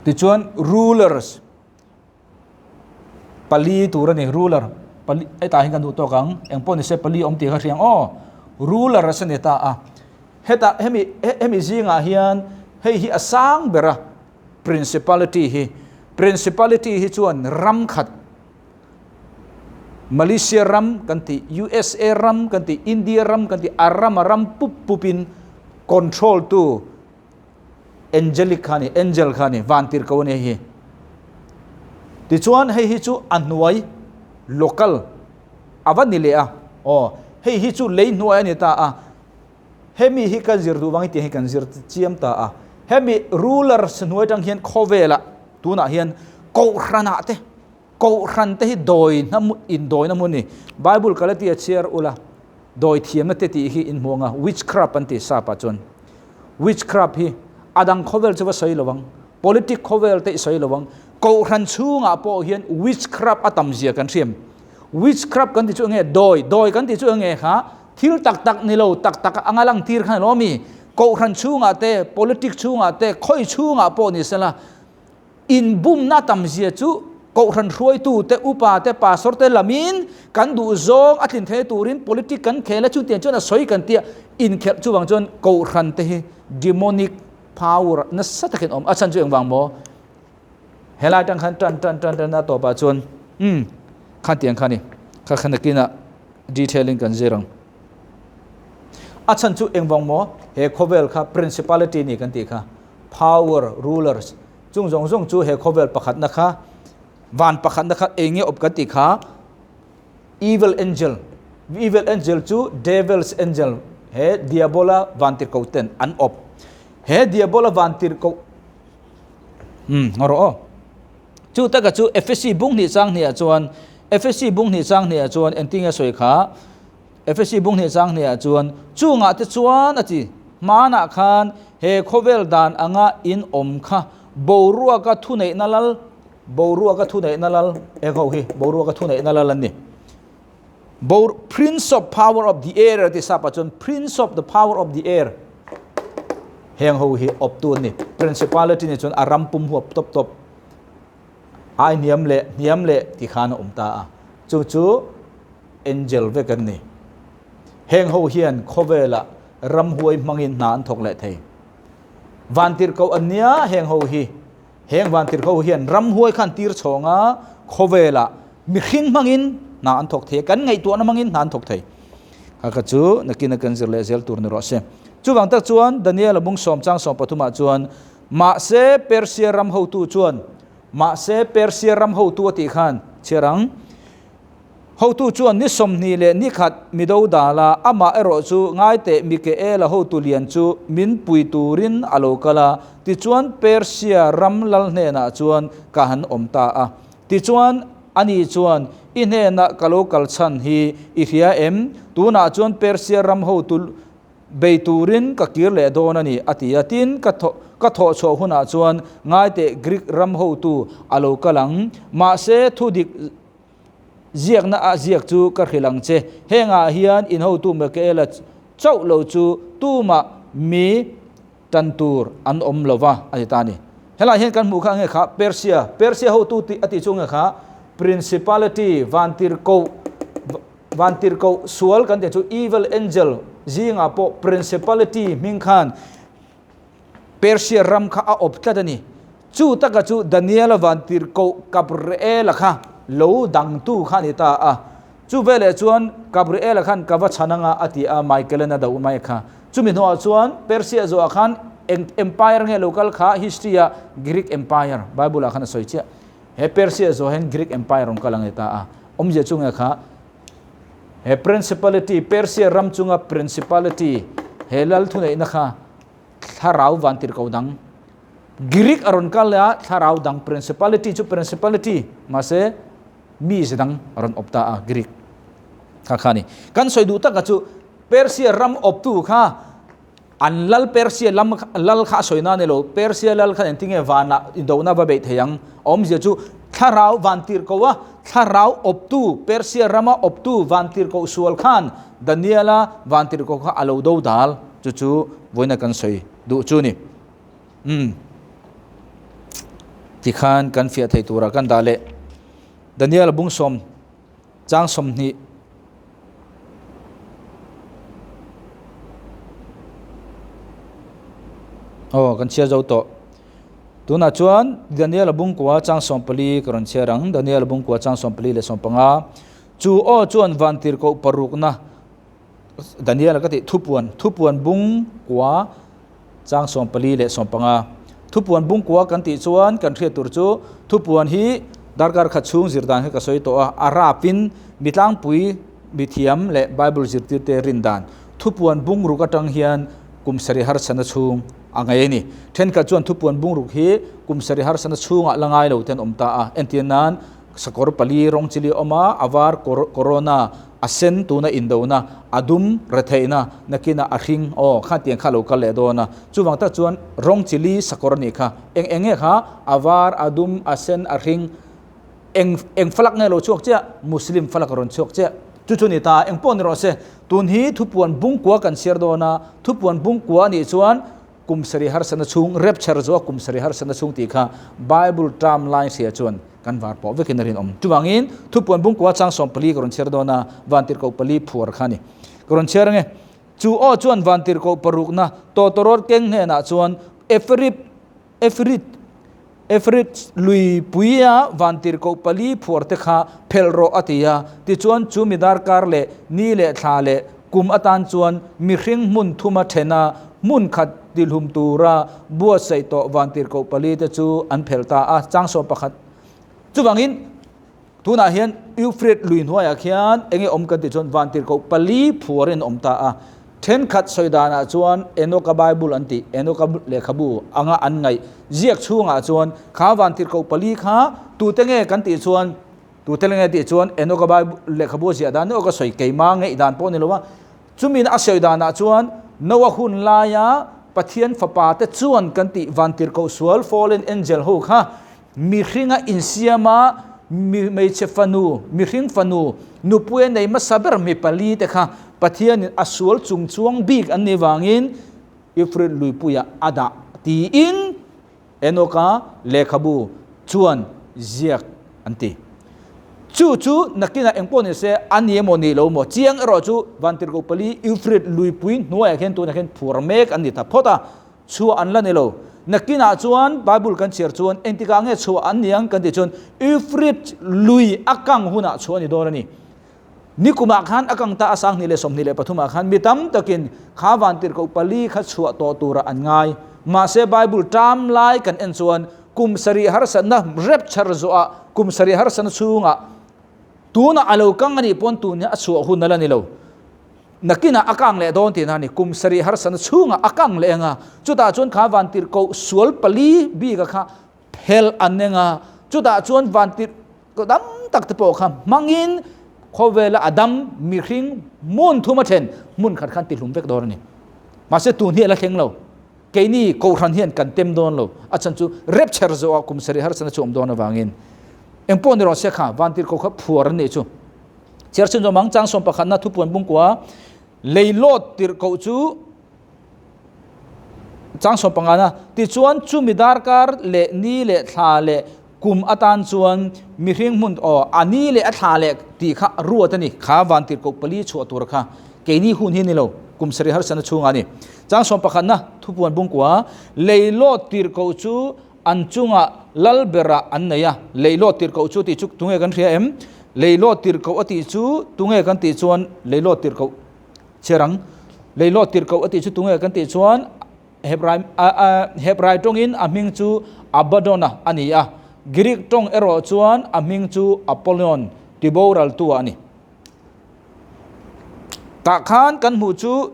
Tichuan rulers pali tur a ni ruler pali hetah hian kan duh tawk ang eng pawh nise pali awm tih kha hria ang aw rulers a ni ta a hetah hemi hemi zingah hian hei hi a sang ber a principality hi principality hi chuan ram khat Malaysia ram kan tih, USA ram kan tih, India ram kan tih, a ram a ram pup pup in control tu angelic kha ni, angel kha ni, van tir ko ani hi. Tichuan hei hi chu a hnuai local ava ni leh a, aw hei hi chu lei hnuai ani ta a, hemi hi ka zir duh vang hi tiang hi kan zir chiam ta a, hemi rulers hnuai atang hian khawvelah tunah hian kohhranah te Kohhran te hi dawi na in dawi na hmun ni. Bible Galatia chhiar ula dawi thiamna te tih hi in hmu anga witchcraft an ti sap ah chuan. Witchcraft hi a dang khawvel chu va sawi lo ang. Politic khawvel te i sawi lo ang. Kohhran chhungah pawh hian witchcraft a tam zia kan hriam. Witchcraft kan ti chu enge? Dawi, dawi kan ti chu enge kha? Thil tak tak ni lo, tak tak anga lang tir khan alo mi? Kohhran chhungah te, politic chhungah te, khawi chhungah pawh ni sela, inbumna tam zia chu kohhran hruaitu te, upa te, pastor te lamin kan duh zawng a tlin theih turin politic kan khel a, chutiang chuan a sawi kan tia inkhelh chuvang chuan kohhran te hi demonic power nasa takin awm. A chhan chu engvang maw? Helai tang khan tan tan tan tan a tawpah chuan umm khan tiang kha ni kha kha nakinah detail in kan zir ang. A chhan chu engvang maw he khawvel kha principality ni kan tih kha power rulers chung zawng zawng chu he khawvel pakhatna kha van pakhatna kha eng nge awp kan tih kha evil angel evil angel chu devil's angel he diabola vantirhkoh ten an awp he diabola vantirhkoh Umm, ngaw rawh aw. Chu taka chu Efesi bung hnih chang hnih ah chuan, Efesi bung hnih chang hnih ah chuan engtin nge sawi kha? Efesi bung hnih chang hnih ah chuan, Chungah te chuan a ti, hmanah khan he khawvel dan anga in awm kha boruaka thuneihna lal, boruaka thuneihna lal, eng ho hi boruaka thuneihna lal an ni. Bor, Prince of power of the air a ti sap ah chuan Prince of the power of the air heng ho hi awp tu an ni. Principality ni chuan a ram pum huap tawp tawp ai hniam leh hniam leh ti khan a awm ta a. Chu chu angel vek an ni. Heng ho hian khawvelah ramhuai hmangin hna an thawk leh thei. Vantirhkoh an nia heng ho hi. Heng vantirhkoh hian ramhuai khan tir chhawnga khawvelah mihring hmangin hna an thawk thei a, kan ngaihtuahna hmangin hna an thawk thei. Kha kha chu nakina kan zir leh zel tur ni rawh se. Chuvang tak chuan Daniel-a bung sawm chang sawm pathumah chuan, Mahse Persia ram hotu chuan, mahse Persia ram hotu a tih khan chhiar ang. Hotu chuan ni 20 leh ni khat mi do dal a, amah erawh chu ngaiteh Mikaela hotu lian chu min pui turin a lo kal a, tichuan Persia ram lal hnenah chuan ka han awm ta a. Tichuan ani chuan, I hnenah ka lo kal chhan hi i hria em? Tunah chuan Persia ram hotu Bei turin ka kir leh dawn a ni, a ti a. Tin, ka ka thawh chhuah hunah chuan ngaiteh Greek ram hotu a lo kal ang. Mahse, thu dik ziakna a ziak chu ka hrilh ang che. Hengah hian in hotu Mikaela chauh lo chu tumah mi tan tur an awm lo va, a ti ta a ni. Helaiah hian kan hmuh kha nge kha Persia, Persia hotu tih a tih chu nge kha Principality, Vantirhkoh, Vantirhkoh sual kan tih chu evil angel zingah pawh principality hming khan Persia ram kha a awp tlat a ni. Chu taka chu Daniela vantirhkoh Gabriela kha lo dangtu kha a ni ta a. Chu veleh chuan Gabriela khan ka va chhan anga a ti a, Michael-an a doh mai kha. Chumi hnuah chuan Persia zawhah khan eng empire nge lo kal kha history-ah Greek Empire, Bible-ah khan a sawi chiah. He Persia zawh hian Greek Empire rawn kal ang ni ta a. Awmzia chu nge kha he principality, Persia ram chunga principality, he lal thuneihna kha thlarau vantirhkoh dang, Greek a rawn kal leh a, thlarau dang principality chu principality, mahse mize dang a rawn awp ta a, Greek kha kha a ni. Kan sawi duh taka chu Persia ram awptu kha An lal Persia lam lal kha a sawi na ni lo, Persia lal khan engtin nge vanah indona va beih thei ang? A awmzia chu thlarau vantirhkoh a, thlarau awptu, Persia rama awptu vantirhkoh sual khan Daniela vantirhkoh kha a lo do dal, chu chu vawiina kan sawi duh chu ni. Umm. Tikhan kan fiah thei turah kan dah leh. Daniela bung sawm. Chang 20. Aw, kan chhiar zo tawh. Tunah chuan Daniel-a bungkua chang 14 ka rawn chhiar ang. Daniel-a bungkua chang 14 leh 15. Chu aw chuan vantirhkoh parukna Daniel-a ka tih thupuan, thupuan bungkua chang 14 leh 15. Thupuan bungkua kan tih chuan kan hriat tur chu thupuan hi darkar khat chhung zir dan hi ka sawi tawh a, a rapin mi tlangpui mithiam leh Bible zirtirte rin dan thupuan bungruk atang hian kum sarih harsatna chhung a ngei a ni. Thenkhat chuan thupuan bungruk hi kum sarih harsatna chhungah la ngai lo te an awm ta a, entir nan sakawr pali rawng chili a awm a, a var corona. A sen tuna indona, a dum retheihna, nakinah a hring, aw, khatiang kha a lo kal leh dawn a. Chuvang tak chuan rawng chili sakawr a nih kha. Eng eng nge kha? A var, a dum, a sen, a hring. Eng eng falak nge lo chhuak chiah? Muslim falak a rawn chhuak chiah. Chu chu ni ta, eng pawh ni rawh se. Tun hi thupuan bungkua kan chhiar dawn a, thupuan bungkua a nih chuan kum sarih harsatna chhung, rapture zawh kum sarih harsatna chhung tih kha Bible term lai hria chuan kan var pawh vekin a rinawm. Chuvangin thupuan bungkua chang 14 ka rawn chhiar dawn a, vantirhkoh pali phuar kha a ni. Ka rawn chhiar ange. Chu aw chuan vantirhkoh parukna tawtawrawt keng hnenah chuan Eferip, Efrit, Efrit luipuia vantirhkoh pali phuar te kha phelh rawh a ti a. Tichuan chu mi darkar leh ni leh thla leh kum atan chuan mihring hmun thuma thena hmun khat tihlum tura buatsaih tawh vantirhkoh pali te chu an phelh ta a, chang 11. Chuvangin tunah hian Euphrates lui hnuaiah khian eng nge awm kan tih chuan vantirhkoh pali phuarin awm ta a. Thenkhat sawi danah chuan Enoka Bible an tih, Enoka lehkhabu anga an ngaih ziak chhungah chuan kha vantirhkoh pali kha tute nge kan tih chuan tute nge tih chuan Enoka Bible lehkhabu a ziah dan emaw ka sawi keimah ngaih dan pawh a ni lo a. Chumin a sawi danah chuan Noah hun laia Pathian fapa te chuan kan tih vantirhkoh sual fallen angel ho kha mihringa insiama mi hmeichhe fanu, mihring fanu, nupui a nei hmasa ber mi pali te kha Pathianin a sual chung chuang bik an nih vangin Euphrates luipuiah a dah tiin Enoka lehkhabu chuan ziak an ti. Chu chu nakinah eng pawh ni se a ni emaw nih lo maw chiang erawh chu Vantirhkoh pali Euphrates luipui hnuaiah khian tunah khian phur mek an ni ta phawt a, chhuah an la ni lo. Nakinah chuan Bible kan chhiar chuan engtikah nge chhuah an ni ang kan tih chuan Euphrates lui a kang hunah chhuah a ni dawn a ni. Nikumah khan a kang ta a 2023 ah khan mi tam takin kha vantirhkoh pali kha chhuah tawh turah an ngai. Mahse Bible term lai kan en chuan kum sarih harsatna rapture zawhah kum sarih harsatna chhungah tunah a lo kang a nih pawn tun hi a chhuah hun a la ni lo. Nakinah a kang leh dawn tihna a ni. Kum sarih harsatna chhungah a kang leh anga chutah chuan kha vantirhkoh sual pali bika kha Phel an eng a, chutah chuan vantirh dam tak te pawh kha hmangin khawvela a dam mihring hmun thum a then hmun khat khan tihlum vek dawn a ni. Mahse tun hi a la thleng lo. Keini Kohhran hian kan tem dawn lo. A chhan chu rapture zawhah kum sarih harsatna chu awm dawn avangin. Eng pawh ni rawh se kha vantirhkoh kha phuar an nih chu. Chhiar chhun zawm ang chang 11na thupuan bungkua leilawt tirhkoh chu Chang 15 na, Tichuan chumi darkar leh ni leh thla leh kum atan chuan mihring hmun aw a ni leh a thla leh tih kha ruat a ni. Kha vantirhkoh pali chhuah tur kha keini hun hi a ni lo, kum sarih harsatna chhungah a ni. Chang 11 na, Thupuan bungkua, Leilawt tirhkoh chu an chungah lal berah an nei a, leilawt tirhkoh chu tih chu tunge kan hria em? Leilawt tirhkoh a tih chu tunge kan tih chuan leilawt tirhkoh Cherang, Leilawt tirhkoh a tih chu tunge kan tih chuan Hebrai Hebrai tawngin a hming chu Abaddon-a a ni a, Greek tawng erawh chuan a hming chu Apollyon, tiboraltua a ni. Tah khan kan hmuh chu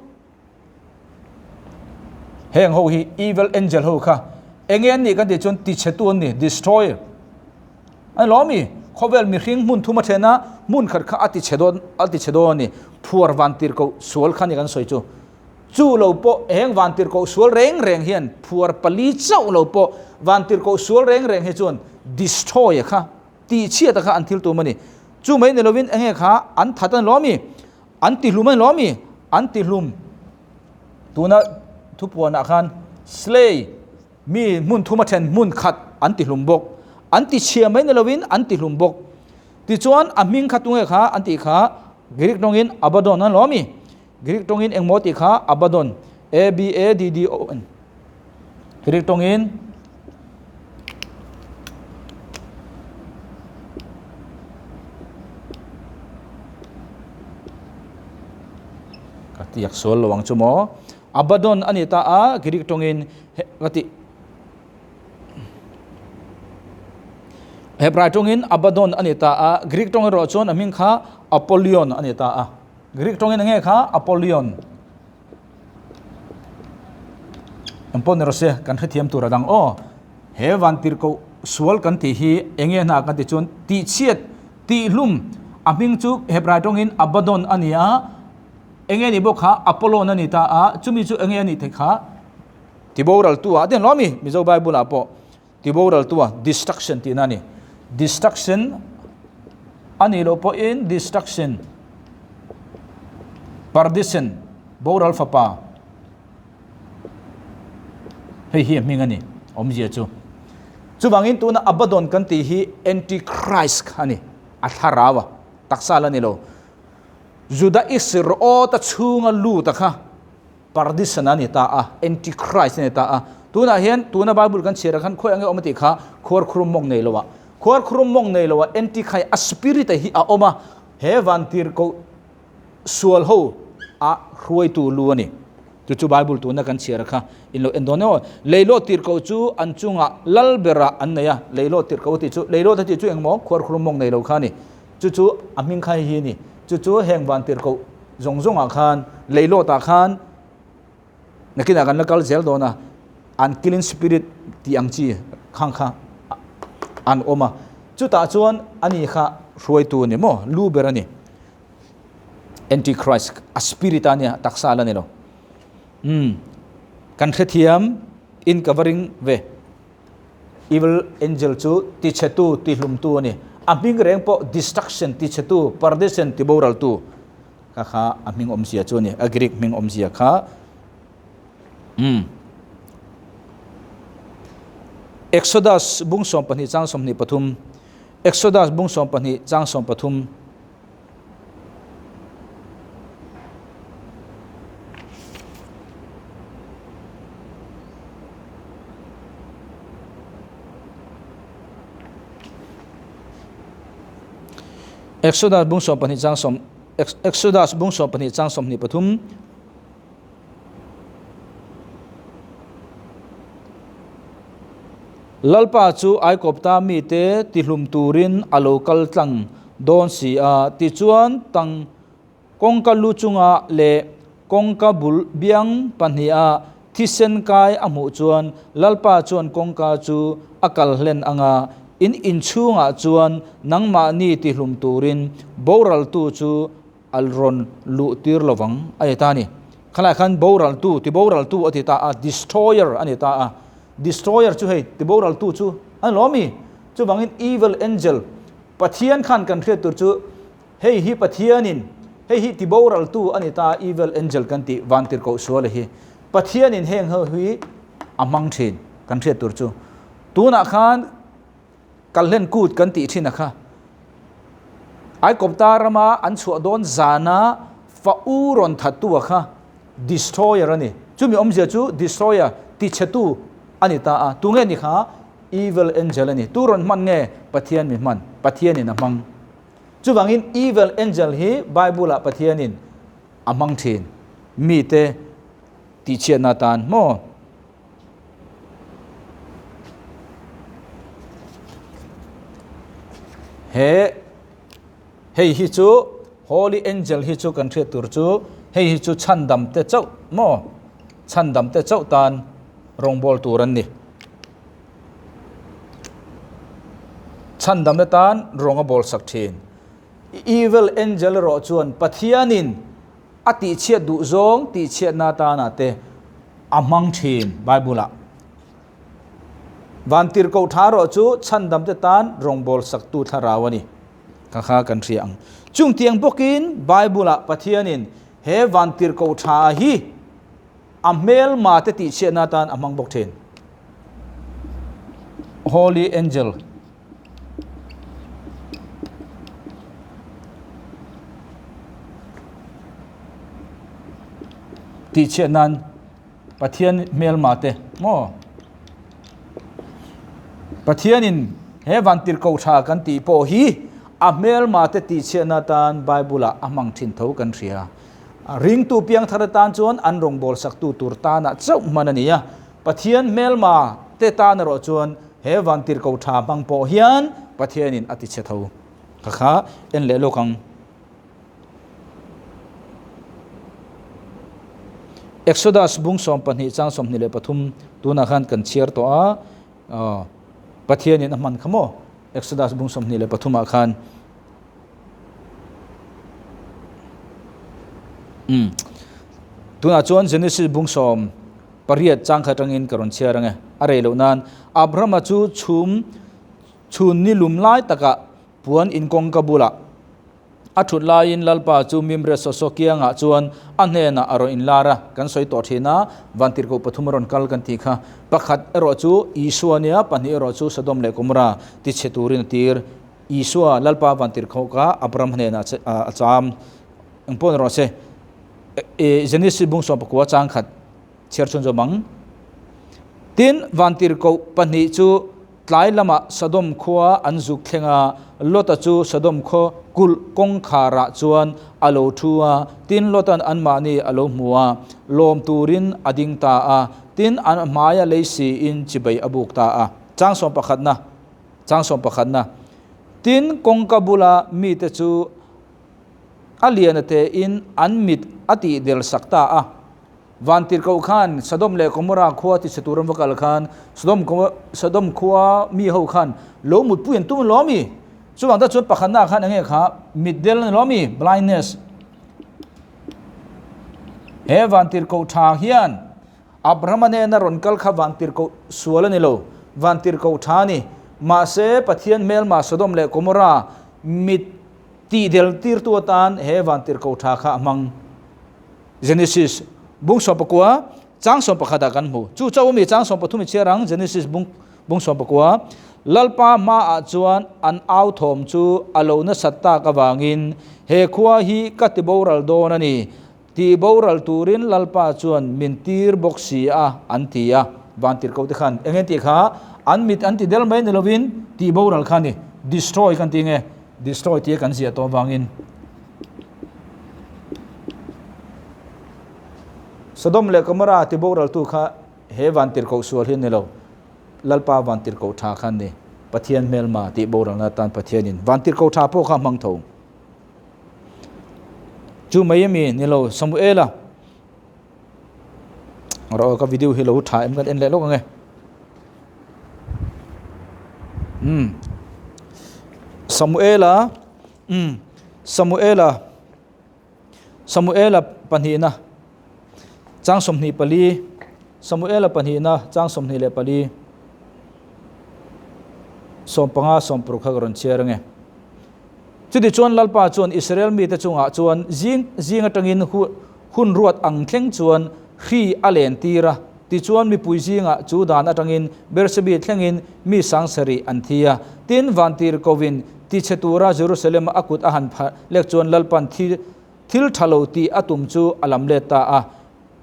heng ho hi evil angel ho kha enge an nih kan tih chuan tichhetu an ni, destroyer. A ni lo ami? Khawvel mihring hmun thum a then a, hmun khat kha a ti chhe dawn, a ti chhe dawn a ni. Phuar vantirhkoh sual kha ni kan sawi chu. Chu lo pawh heng vantirhkoh sual reng reng hian phuar pali chauh lo pawh vantirhkoh sual reng reng hi chuan destroy a kha, tihchhiat a kha an thil tum a ni. Chu mai ni lovin enge kha an that a ni lo ami? An tihlum a ni lo ami? An tihlum. Tuna thupuanah khan slay. Mi hmun thum a then hmun khat an ti hlum bawk. An ti chhia mai ni lovin an ti hlum bawk. Tichuan a hming kha tunge kha an tih kha Greek tawngin Abaddon an lo ami? Greek tawngin engmaw tih kha Abaddon, A B A D D O N. Greek tawngin Ka tiak sual lo ang chu maw? Abaddon a ni ta a, Greek tawngin ka ti Hebrai tawngin Abaddon a ni ta a, Greek tawng erawh chuan a hming kha Apollyon a ni ta a. Greek tawngin enge kha Apollyon. Eng pawh ni rawh se, kan hrethiam tur a dang aw. He vantirhkoh sual kan tih hi enge hna kan tih chuan tihchhiat, tihhlum. A hming chu Hebrai tawngin Abaddon a ni a, enge nih bawk kha Apollon a ni ta a, chumi chu enge a nih theih kha tiboraltu ah a ti ang lo ami Mizo Bible ah pawh tiboraltu ah destruction tihna a ni. Destruction a nih loh pawhin destruction, perdition, boral fapa. Hei hi a hming a ni, awmzia chu. Chuvangin tuna Abaddon kan tih hi Antichrist kha a ni, a thlarau a, taksa la ni lo. Juda Isriota chhunga luta kha Perdition a ni ta a, Antichrist a ni ta a. Tunah hian tuna Bible kan chhiarah khan khawi ang nge awm a tih kha khuarkhurum mawng nei loah. Khuarkhurum mawng nei loah Antichrist a spirit a hi a awm a, he vantirhkoh sual ho a hruaitu lu a ni. Chu chu Bible tuna kan chhiar kha in lo en dawn emaw. Leilawh tirhkoh chu an chungah lal berah an nei a, leilawh tirhkoh a tih chu, leilawt a tih chu engmaw khuarkhurum mawng nei lo kha a ni. Chu chu a hming kha hei hi a ni. Chu chu heng van tirhkoh zawng zawngah khan leilawtah khan nakinah kan la kal zel dawn a, unclean spirit tih ang chi khang kha an awm a. Chutah chuan ani kha hruaitu a ni maw, lu ber a ni. Antichrist a spirit a nia taksa la ni lo um kan hrethiam in ka va ring ve evil angel chu ti chhe tu ti hlum tu ani a hming reng pawh destruction ti chhe tu perdition ti boral tu kha kha a hming awmzia chu ani a Greek hming awmzia kha um Exodus bung 12 chang 23 Exodus bung 12 chang 13 Exodus bung 12 chang sawm Exodus bung 12 chang 23 Lalpa chu Aikawpta mite tihlum turin a lo kal tlang dawn si a, tichuan tang kawngka lu chungah leh kawngka bul biang pahniha thisen kai a hmuh chuan Lalpa chuan kawngka chu a kal hlen ang a, in inchhungah chuan nangmahni tihlum turin boraltu chu A rawn luh tir lo vang a ni ta a ni. Khalaiah khan boraltu, tiboraltu a ti ta a, destroyer a ni ta a. Destroyer chu hei, tiboraltu chu a ni lo ami? Chuvangin evil angel, Pathian khan kan hriat tur chu hei hi Pathianin, hei hi tiboraltu a ni ta a, evil angel kan tih vantirhkoh suala hi. Pathianin heng ho hi a hmang thin kan hriat tur chu. Tunah khan Kalhlen kut kan tih thin a kha. Aikawpta rama an chhuah dawn zana fa u rawn thattu a kha destroyer a ni. Chumi awmzia chu destroyer, tichhetu a ni ta a. Tunge ni kha? Evil angel a ni. Tu rawn hman nge? Pathian mi hman. Pathianin a hmang. Chuvangin evil angel hi Bible-ah Pathianin a hmang thin. Mite tihchhiatna atan maw? He hei hi chu Holy Angel hi chu kan hriat tur chu hei hi chu chhandam te chauh maw chhandam te chauh tan rawngbawl tur an ni. Chhandam te tan rawng a bawl sak thin. Evil Angel erawh chuan Pathianin a tihchhiat duh zawng tihchhiatna atana te a hmang thin Bible-ah. Vantirhkoh tha erawh chu chhandamte tan rawngbâwl saktu thlarau a ni. Kha kha kan hria ang. Chungtiang bawkin Bible-ah Pathianin he vantirhkoh tha hi a hmelma te tihchhiatna atan a hmang bawk thin. Holy Angel. Tihchhiat nan Pathian hmelma te maw? Pathianin he vantirhkoh tha kan tih pawh hi a hmelma te tihchhiatna atan Bible-ah a hmang thin tho kan hria. Ringtu piangthar atan chuan an rawngbâwl saktu tur tanah chauh hman a ni a. Pathian hmelma te tan erawh chuan he vantirhkoh tha hmang pawh hian Pathianin a tichhe tho. Kha kha en leh lawk ang. Exodus bung 12 chang 23 tunah khan kan chhiar tawh a, Pathianin a hman kha maw? Exodus bung 23 ah khan. Umm. Tunah chuan Genesis bung 18 chang kha atangin ka rawn chhiar ange. A rei loh nan Abrahama chu chhum chhun ni lum lai takah puan in kawngka bulah a thut laiin Lalpa chu Mimre sawsaw kiangah chuan a hnenah a rawn inlar a, kan sawi tawh thin a, Vantirhkoh pathum a rawn kal kan tih kha. Pakhat erawh chu Isua nia, pahnih erawh chu Sodom leh Gomorrah tichhe turin a tir. Isua, Lalpa Vantirhkoh kha Abraham hnenah a cham. Eng pawh ni rawh se, Genesis bung 19 chang khat chhiar chhun zawm ang. Tin, Vantirhkoh pahnih chu tlai lamah Sodom khua an zuk thleng a, Lota chu Sodom khaw kulh kawngkharah chuan a lo thu a, tin Lota'n anmahni a lo hmu a, lawm turin a ding ta a, tin an hmaia lei siin chibai a buk ta a. Chang sawmpakhatna. Chang sawmpakhatna. Tin, kawngka bula mite chu a liana tein an mit a tihdel sak ta a. Vantirhkoh khan Sodom leh Gomorrah khua tichhe tur an va kal khan Sodom Sodom khua mi ho khan lo mutpui an tum lo mi? Chuvang tak chuan pakhatnaah khan enge kha mitdel a ni lo mi? Blindness. He vantirhkoh tha hian Abrahama nena rawn kal kha vantirhkoh sual a ni lo, vantirhkoh tha a ni. Mahse Pathian hmelma Sodom leh Gomorrah mit Tihdel tirtu atan he vantirhkoh tha kha a hmang. Genesis bung 19 chang 11 ah kan hmu. Chu chauh ami chang 13 i chhiar ang Genesis bung bung 19 Lalpa hmaah chuan an au thawm chu a lo nasat tak avangin he khua hi ka ti boral dawn a ni. Ti boral turin Lalpa chuan min tir bawk si a an ti a. Vantirhkoh te khan eng nge tih kha an mit an ti del mai ni lovin ti boral kha a ni. Destroy kan ti nge? Destroy tia kan ziah tawh avangin Sodom leh Gomorrah ti boraltu kha he vantirhkoh sual hi a ni lo, Lalpa vantirhkoh tha kha a ni. Pathian hmelma tih boralna atan Pathianin vantirhkoh tha pawh kha a hmang tho. Chu mai ami ni lo Samuela Rawh ka video hi lo tha em kan en leh lawk ange. Um Samuela um Samuela Samuela pahnihna chang 24 Samuela pahnihna chang 24 15 16 kha ka rawn chhiar ange. Chutichuan Lalpa chuan Israel mite chungah chuan zing zing atangin hun ruat ang thleng chuan hri a len tir a. Tichuan mipui zingah chu dan atangin Beersheba thlengin mi sangsarih an thi a. Tin, vantir kovin tichhe tura Jerusalem-a a kut a han pha lek chuan Lalpan thi thil tha lo tih a tum chu a lam let ta a.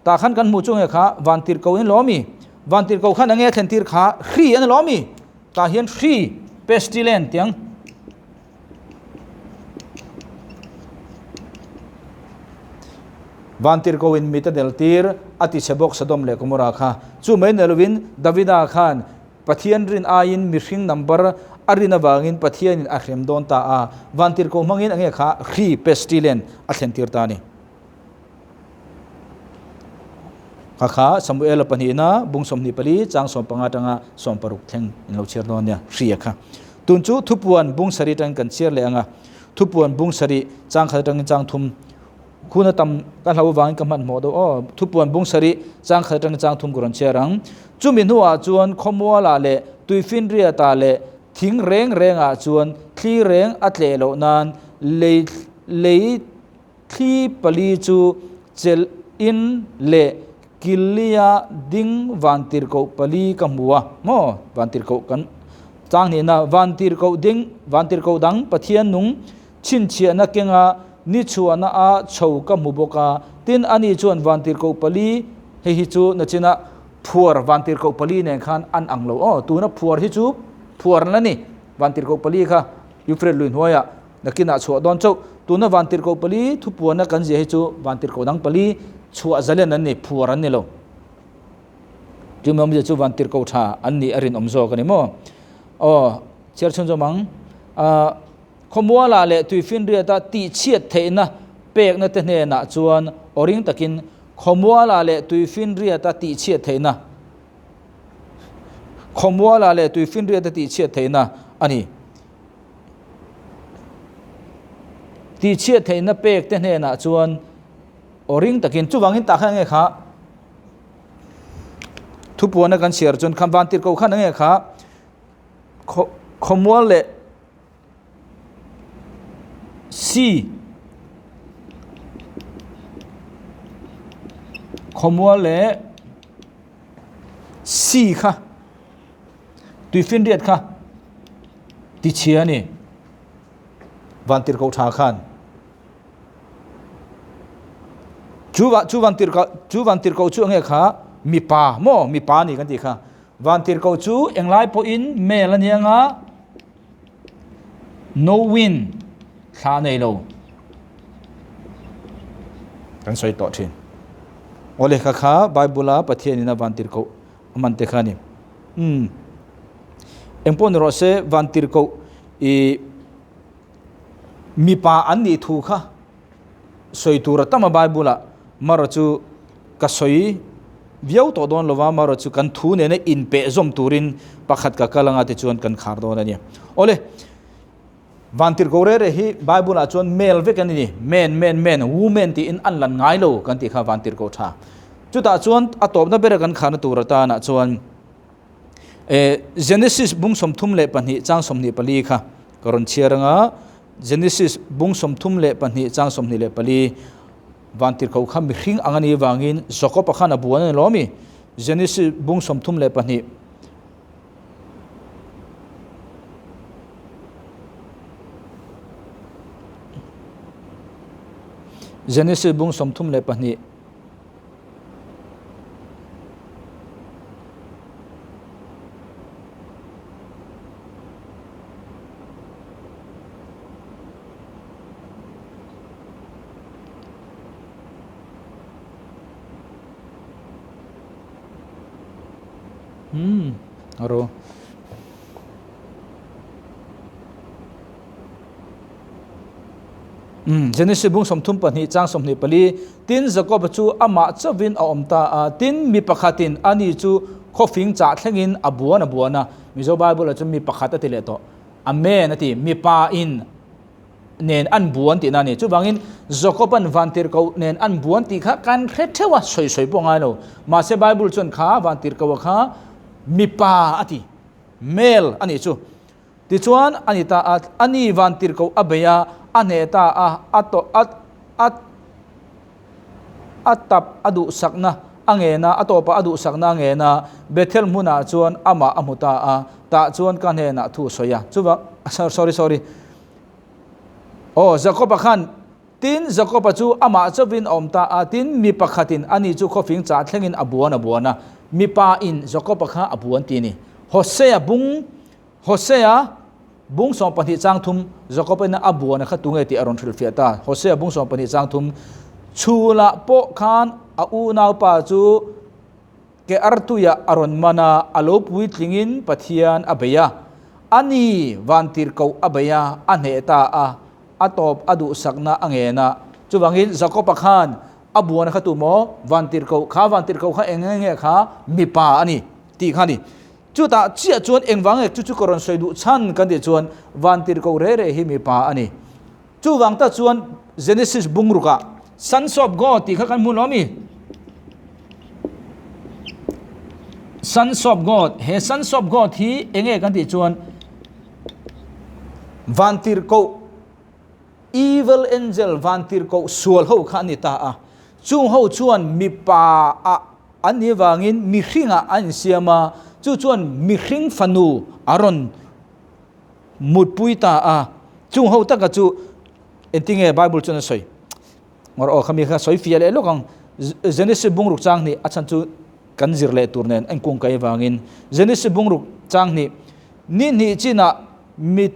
Tah khan kan hmuh chu nge kha vantir ko in lawm mi? Vantir ko khan enge thlen tir kha hri a ni lawm mi? Tah hian hri, pestilence, tiang. Vantir ko in mit a del tir a ti chhe bawk Sodom leh Gomorrah kha. Chu mai nei lovin Davida khan Pathian rin aiin mihring number a rin avangin Pathianin a hrem dawn ta a. Vantir ko hmangin enge kha hri, pestilence, a thlen tir ta a ni. Kha kha Samuela pahnihna bung 24 chang 15 atanga 16 thleng in lo chhiar dawn nia hria kha. Tun chu thupuan bung sarih atangin kan chhiar leh anga thupuan bung sarih chang khat atangin chang thum hun a tam ka hlau avangin ka hmanhmawh deuh aw thupuan bung sarih chang khat atangin chang thum ka rawn chhiar ang. Chumi hnuah chuan khawmualah leh tuifinriatah leh thing reng rengah chuan thli reng a tleh loh nan lei lei Thli pali chu chelh in leh Killia ding vantirhkoh pali ka hmu a, maw? Vantirhkoh kan chang hnihna, vantirhkoh ding, vantirhkoh dang Pathian nung chhinchhiahna kenga ni chhuahna a chho ka hmu bawk a, tin ani chuan vantirhkoh pali, hei hi chu nachina phuar vantirhkoh pali nen khan an ang lo aw, tuna phuar hi chu phuar la ni, vantirhkoh pali kha Euphrates lui hnuaiah Nakinah chhuah dawn chauh. Tuna vantirhkoh pali thupuana kan zia hi chu vantirhkoh dang pali chhuah zalen an ni, phuar an ni lo. Chumi awmzia chu vantirhkoh tha an nih a rinawm zawk a ni maw? Aw, chhiar chhun zawm ang. Ahh, khawmualah leh tuifinriata tihchhiat theihna pekna te hnenah chuan aw ring takin khawmualah leh tuifinriata tihchhiat theihna khawmualah leh tuifinriata tihchhiat theihna a ni. Tihchhiat theihna pek te hnenah chuan Aw ring takin chuvangin tah khan enge kha thupuana kan chhiar chuan khan vantirhkoh khan enge kha khawmual leh si khawmual leh si kha tuifinriat kha tichhia a ni vantirhkoh tha khan. Chu va chu van tirhkoh chu van tirhkoh chu enge kha mipa maw mipa a ni kan tih kha van tirhkoh chu englai pawhin male a nia nga no win thla a nei lo kan sawi tawh thin aw lehkha kha bible a Pathian in a van tirhkoh a man te kha a ni umm engpawh ni rawh se van tirhkoh ih Mipa an nih thu kha sawi tur a tam a Bible ah mara chu ka sawi viau tawh dawn lova mara chu kan thu nena inpeh zawm turin pakhat ka kal anga tichuan kan khar dawn a ni. Awle, Vantirhkoh reh reh hi Bible ah chuan male vek an ni, men, men, men, women tiin an lan ngai lo kan tih kha Vantirhkoh tha. Chutah chuan a tawpna bera kan kharna tur atanah chuan Genesis bung 32 chang 24 kha ka rawn chhiar anga Genesis bung 32 chang 24 vantirhkoh kha mihring ang a nih vangin Jakob-a khan a buan a ni lo mi Genesis bung 32 Genesis bung 32 Hmm, aro. Genesis bung 32 chang 24 Tin, Jakoba chu amah chauhin a awm ta a, tin, mi pakhatin ani chu khawfing chah thlengin a buan a buan a. Mizo Bible-ah chuan mi pakhat a ti leh tawh. Amen a ti, mipa in nen an buan tihna a ni. Chuvangin Jakoba'n vantirhkoh nen an buan tih kha kan hre theuh a, sawi sawi pawh ngai lo. Mahse Bible chuan kha vantirhkoh-a kha mipa a ti, male a nih chu. Tichuan, a ni ta a, a ni vantirhkoh a bei a, a hneh ta a, a tawh a, a, a tap a duhsakna a ngen a, a tawpah a duhsakna a ngen a, Bethel hmunah chuan amah a hmu ta a, tah chuan ka hnenah thu a sawi a. Chuvang, sorry, sorry. Aw, Jakob-a khan, tin, Jakob-a chu amah chauhin a awm ta a, tin, mi pakhatin ani chu khawfing chah thlengin a buan a buan a, mipa-in Jakob-a kha a buan ti a ni. Hosea bung Hosea bung 12 chang thum Jakob-in a buan a kha tunge tih a rawn hrilhfiah ta. Hosea bung 12 chang thum Chhulah pawh khan a unaupa chu ke artuiah a rawn man a, a lo puitlingin Pathian a bei a. A ni vantirhkoh a bei a, a hneh ta a, a tawp a duhsakna a ngen a. Chuvangin Jakob-a khan a buan a kha tu maw? Vantirhkoh kha vantirhkoh kha eng nge kha mipa a ni tih kha a ni. Chutah chiah chuan engvang nge chu chu ka rawn sawi duh chhan kan tih chuan vantirhkoh reh reh hi mipa a ni. Chuvang tak chuan Genesis bungrukah Sons of God tih kha kan hmu lo a mi? Sons of God, he Sons of God hi enge kan tih chuan vantirhkoh evil angel vantirhkoh sual ho kha a ni ta a. Chung ho chuan mipa ah An nih avangin mihringah an insiam a, chu chuan mihring fanu a rawn mutpui ta a. Chung ho taka chu engtinge Bible chuan a sawi? Ngawr aw khami kha sawi fiah leh lawk ang. Genesis bungruk chang hnih a chhan chu kan zir leh tur nen en kung kai avangin Genesis bungruk chang hnih ni hnih chinah mit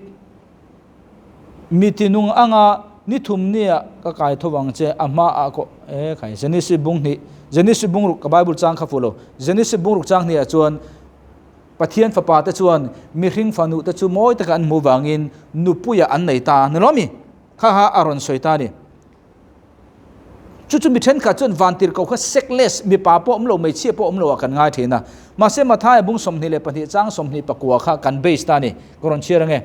Mi tinung anga ni thum nia ka kai tho vang che a hma ah ko e khai Genesis bung hnih Genesis bung ruk ka Bible chang kha fu lo Genesis bung ruk chang hnih ah chuan Pathian fapa te chuan mihring fanu te chu mawi taka an hmuh vangin nupuia an nei ta ni lo mi kha ha a rawn sawi ta ni. Chu chu mi thenkhat chuan vantirhkoh kha sexless, mipa pawh awm lo, hmeichhia pawh awm lo ah kan ngai thin a. Mahse Mathaia bung 22 chang 24 kha kan base ta a ni. Ka rawn chhiar ange.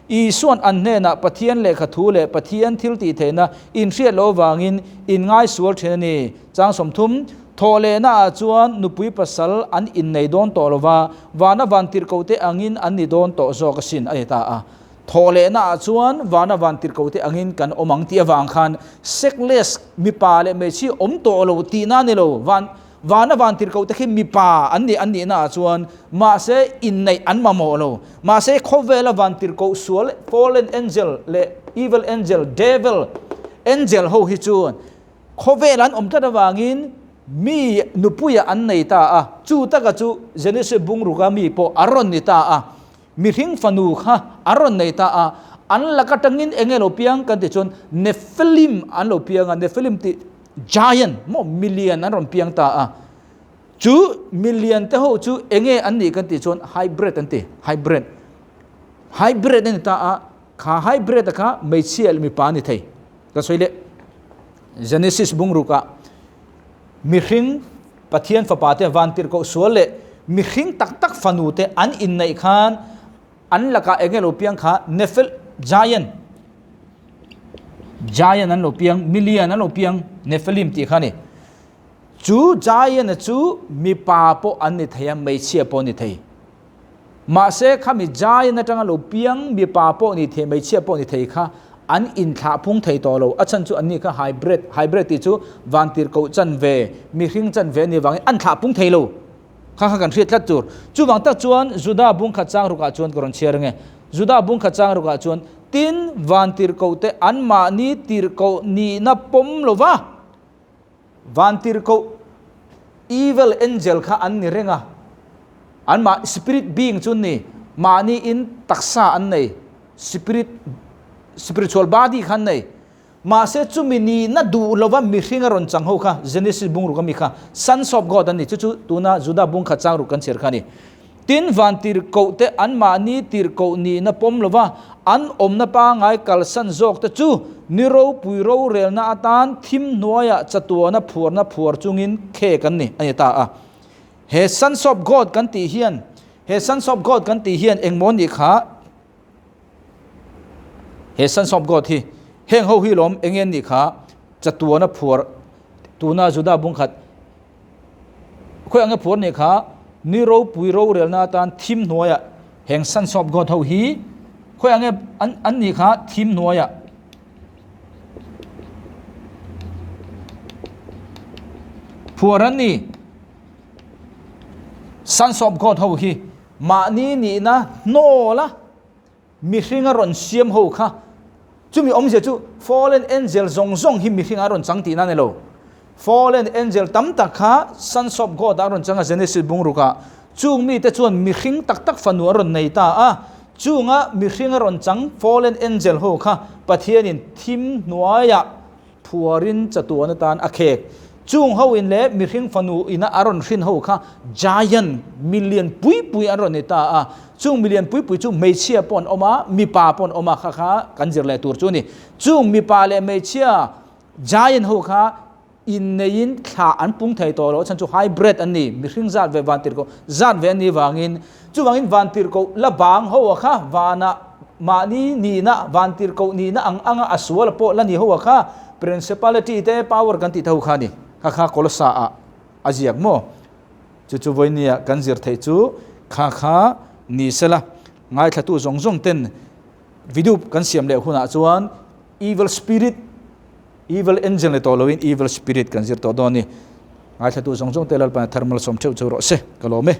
Isua'n an hnenah Pathian lehkha thu leh Pathian thiltihtheihna inhriat loh avangin in ngaisual thin a ni. Chang 30, Thawhlehnaah chuan nupui pasal an innei dawn tawh lo va, vana vantirhkohte angin an ni dawn tawh zawk asin, a ti ta a. Thawhlehnaah chuan vana vantirhkohte angin kan awm ang tih avang khan sexless mipa leh hmeichhia awm tawh lo tihna a ni lo. Van Vana vantirhkohte khi mipa an nih an nihnaah chuan mahse inneih an mamawh lo. Mahse khawvela vantirhkoh sual fallen angel leh evil angel, devil angel ho hi chuan khawvel an awm tlat avangin mi nupuiah an nei ta a. Chu taka chu Genesis bungruka mi pawh a rawn ni ta a. Mihring fanu kha an rawn nei ta a, an lak atangin eng nge lo piang kan tih chuan Nephilim an lo piang a, Nephilim tih giant maw milian an rawn piang ta a. Chu milian te ho chu eng nge an nih kan tih chuan hybrid an ti, hybrid. Hybrid a ni ta a, kha hybrid a kha hmeichhia leh mipa a ni thei. Ka sawi leh Genesis bungrukah mihring Pathian fapa te vantirhkoh sual leh mihring tak tak fanu te an inneih khan an lakah eng nge lo piang kha Nephil giant giant an lo piang million an lo piang Nephilim tih kha a ni. Chu giant a chu mipa pawh an ni thei a hmeichhia pawh a ni thei. Mahse khami giant atanga lo piang mipa pawh ni thei hmeichhia pawh ni thei kha an inthlah phung thei tawh lo. A chhan chu anni kha hybrid, hybrid tih chu vantirhkoh chanve, mihring chanve a nih vangin an thlah phung thei lo. Kha kha kan hriat tlat tur. Chuvang tak chuan Juda bungkhat chang rukah chuan ka rawn chhiar ange. Juda bungkhat chang rukah chuan, Tin, vantirhkohte anmahni tirhkoh nihna pawm lova, Vantirhkoh, evil angel, kha an ni reng a, an mah spirit being chu an ni, mahni in taksa an nei, spirit, spiritual body kha an nei. Mahse chumi nihna duh lova mihring a rawn chang ho kha, Genesis bungruk ami kha, sons of God an ni, chu chu tuna Juda bungkhat chang ruk kan chhiar kha a ni. Tin, vantirhkoh te anmahni tirhkoh nihna pawm lova an awmna pangngai kalsan zawk te chu ni ropui rorelna atan thim hnuaiah chatuana phuarna phuar chungin khek an ni, a ni ta a. He Sons of God kan tih hian, he Sons of God kan tih hian engmaw nih kha? He Sons of God hi heng ho hi lawm enge an nih kha? Chatuana phuar tuna Juda bungkhat Khawi anga phuar nih kha ni ropui rorelna atan thim hnuaiah heng Sons of God ho hi khawi ange an an nih kha thim hnuaiah phuar an ni. Sons of God ho hi mahni nihna hnawla Mihringa rawn siam ho kha, chumi awmzia chu fallen angel zawng zawng hi mihringa rawn chang tihna a ni lo. Fallen angel tam tak kha sons of God ah a rawn chang a Genesis bungrukah. Chung mite chuan mihring tak tak fanu an rawn nei ta a, chunga mihringa rawn chang fallen angel ho kha Pathianin thim hnuaiah phuarin chatuan atan a khek. Chung ho in leh mihring fanu ina a rawn hrin ho kha giant, milian pui pui an rawn ni ta a. Chung milian pui pui chu hmeichhia pawh an awm a, mipa pawh an awm a, kha kha kan zir leh tur chu a ni. Chung mipa leh hmeichhia giant ho kha inneiin thla an pung thei tawh lo, a chhan chu hybrid an ni, mihring zat ve vantirhkoh zat ve an nih vangin. Chuvangin vantirhkoh la bang ho a kha vanah mahni nihna, vantirhkoh nihna ang anga a sual pawh la ni ho a kha principality te power kan tih te ho kha a ni. Kha kha Kolosa ah a ziak maw? Chu chu vawinia kan zir theih chu kha kha ni sela. Ngaithlatu zawng zawng ten video kan siam leh hunah chuan evil spirit, evil angel ni tawh loin evil spirit kan zir tawh dawn a ni. Ngaithlatu zawng zawng te Lalpan a thar malsawm theuh chu rawh se. Ka lawm e.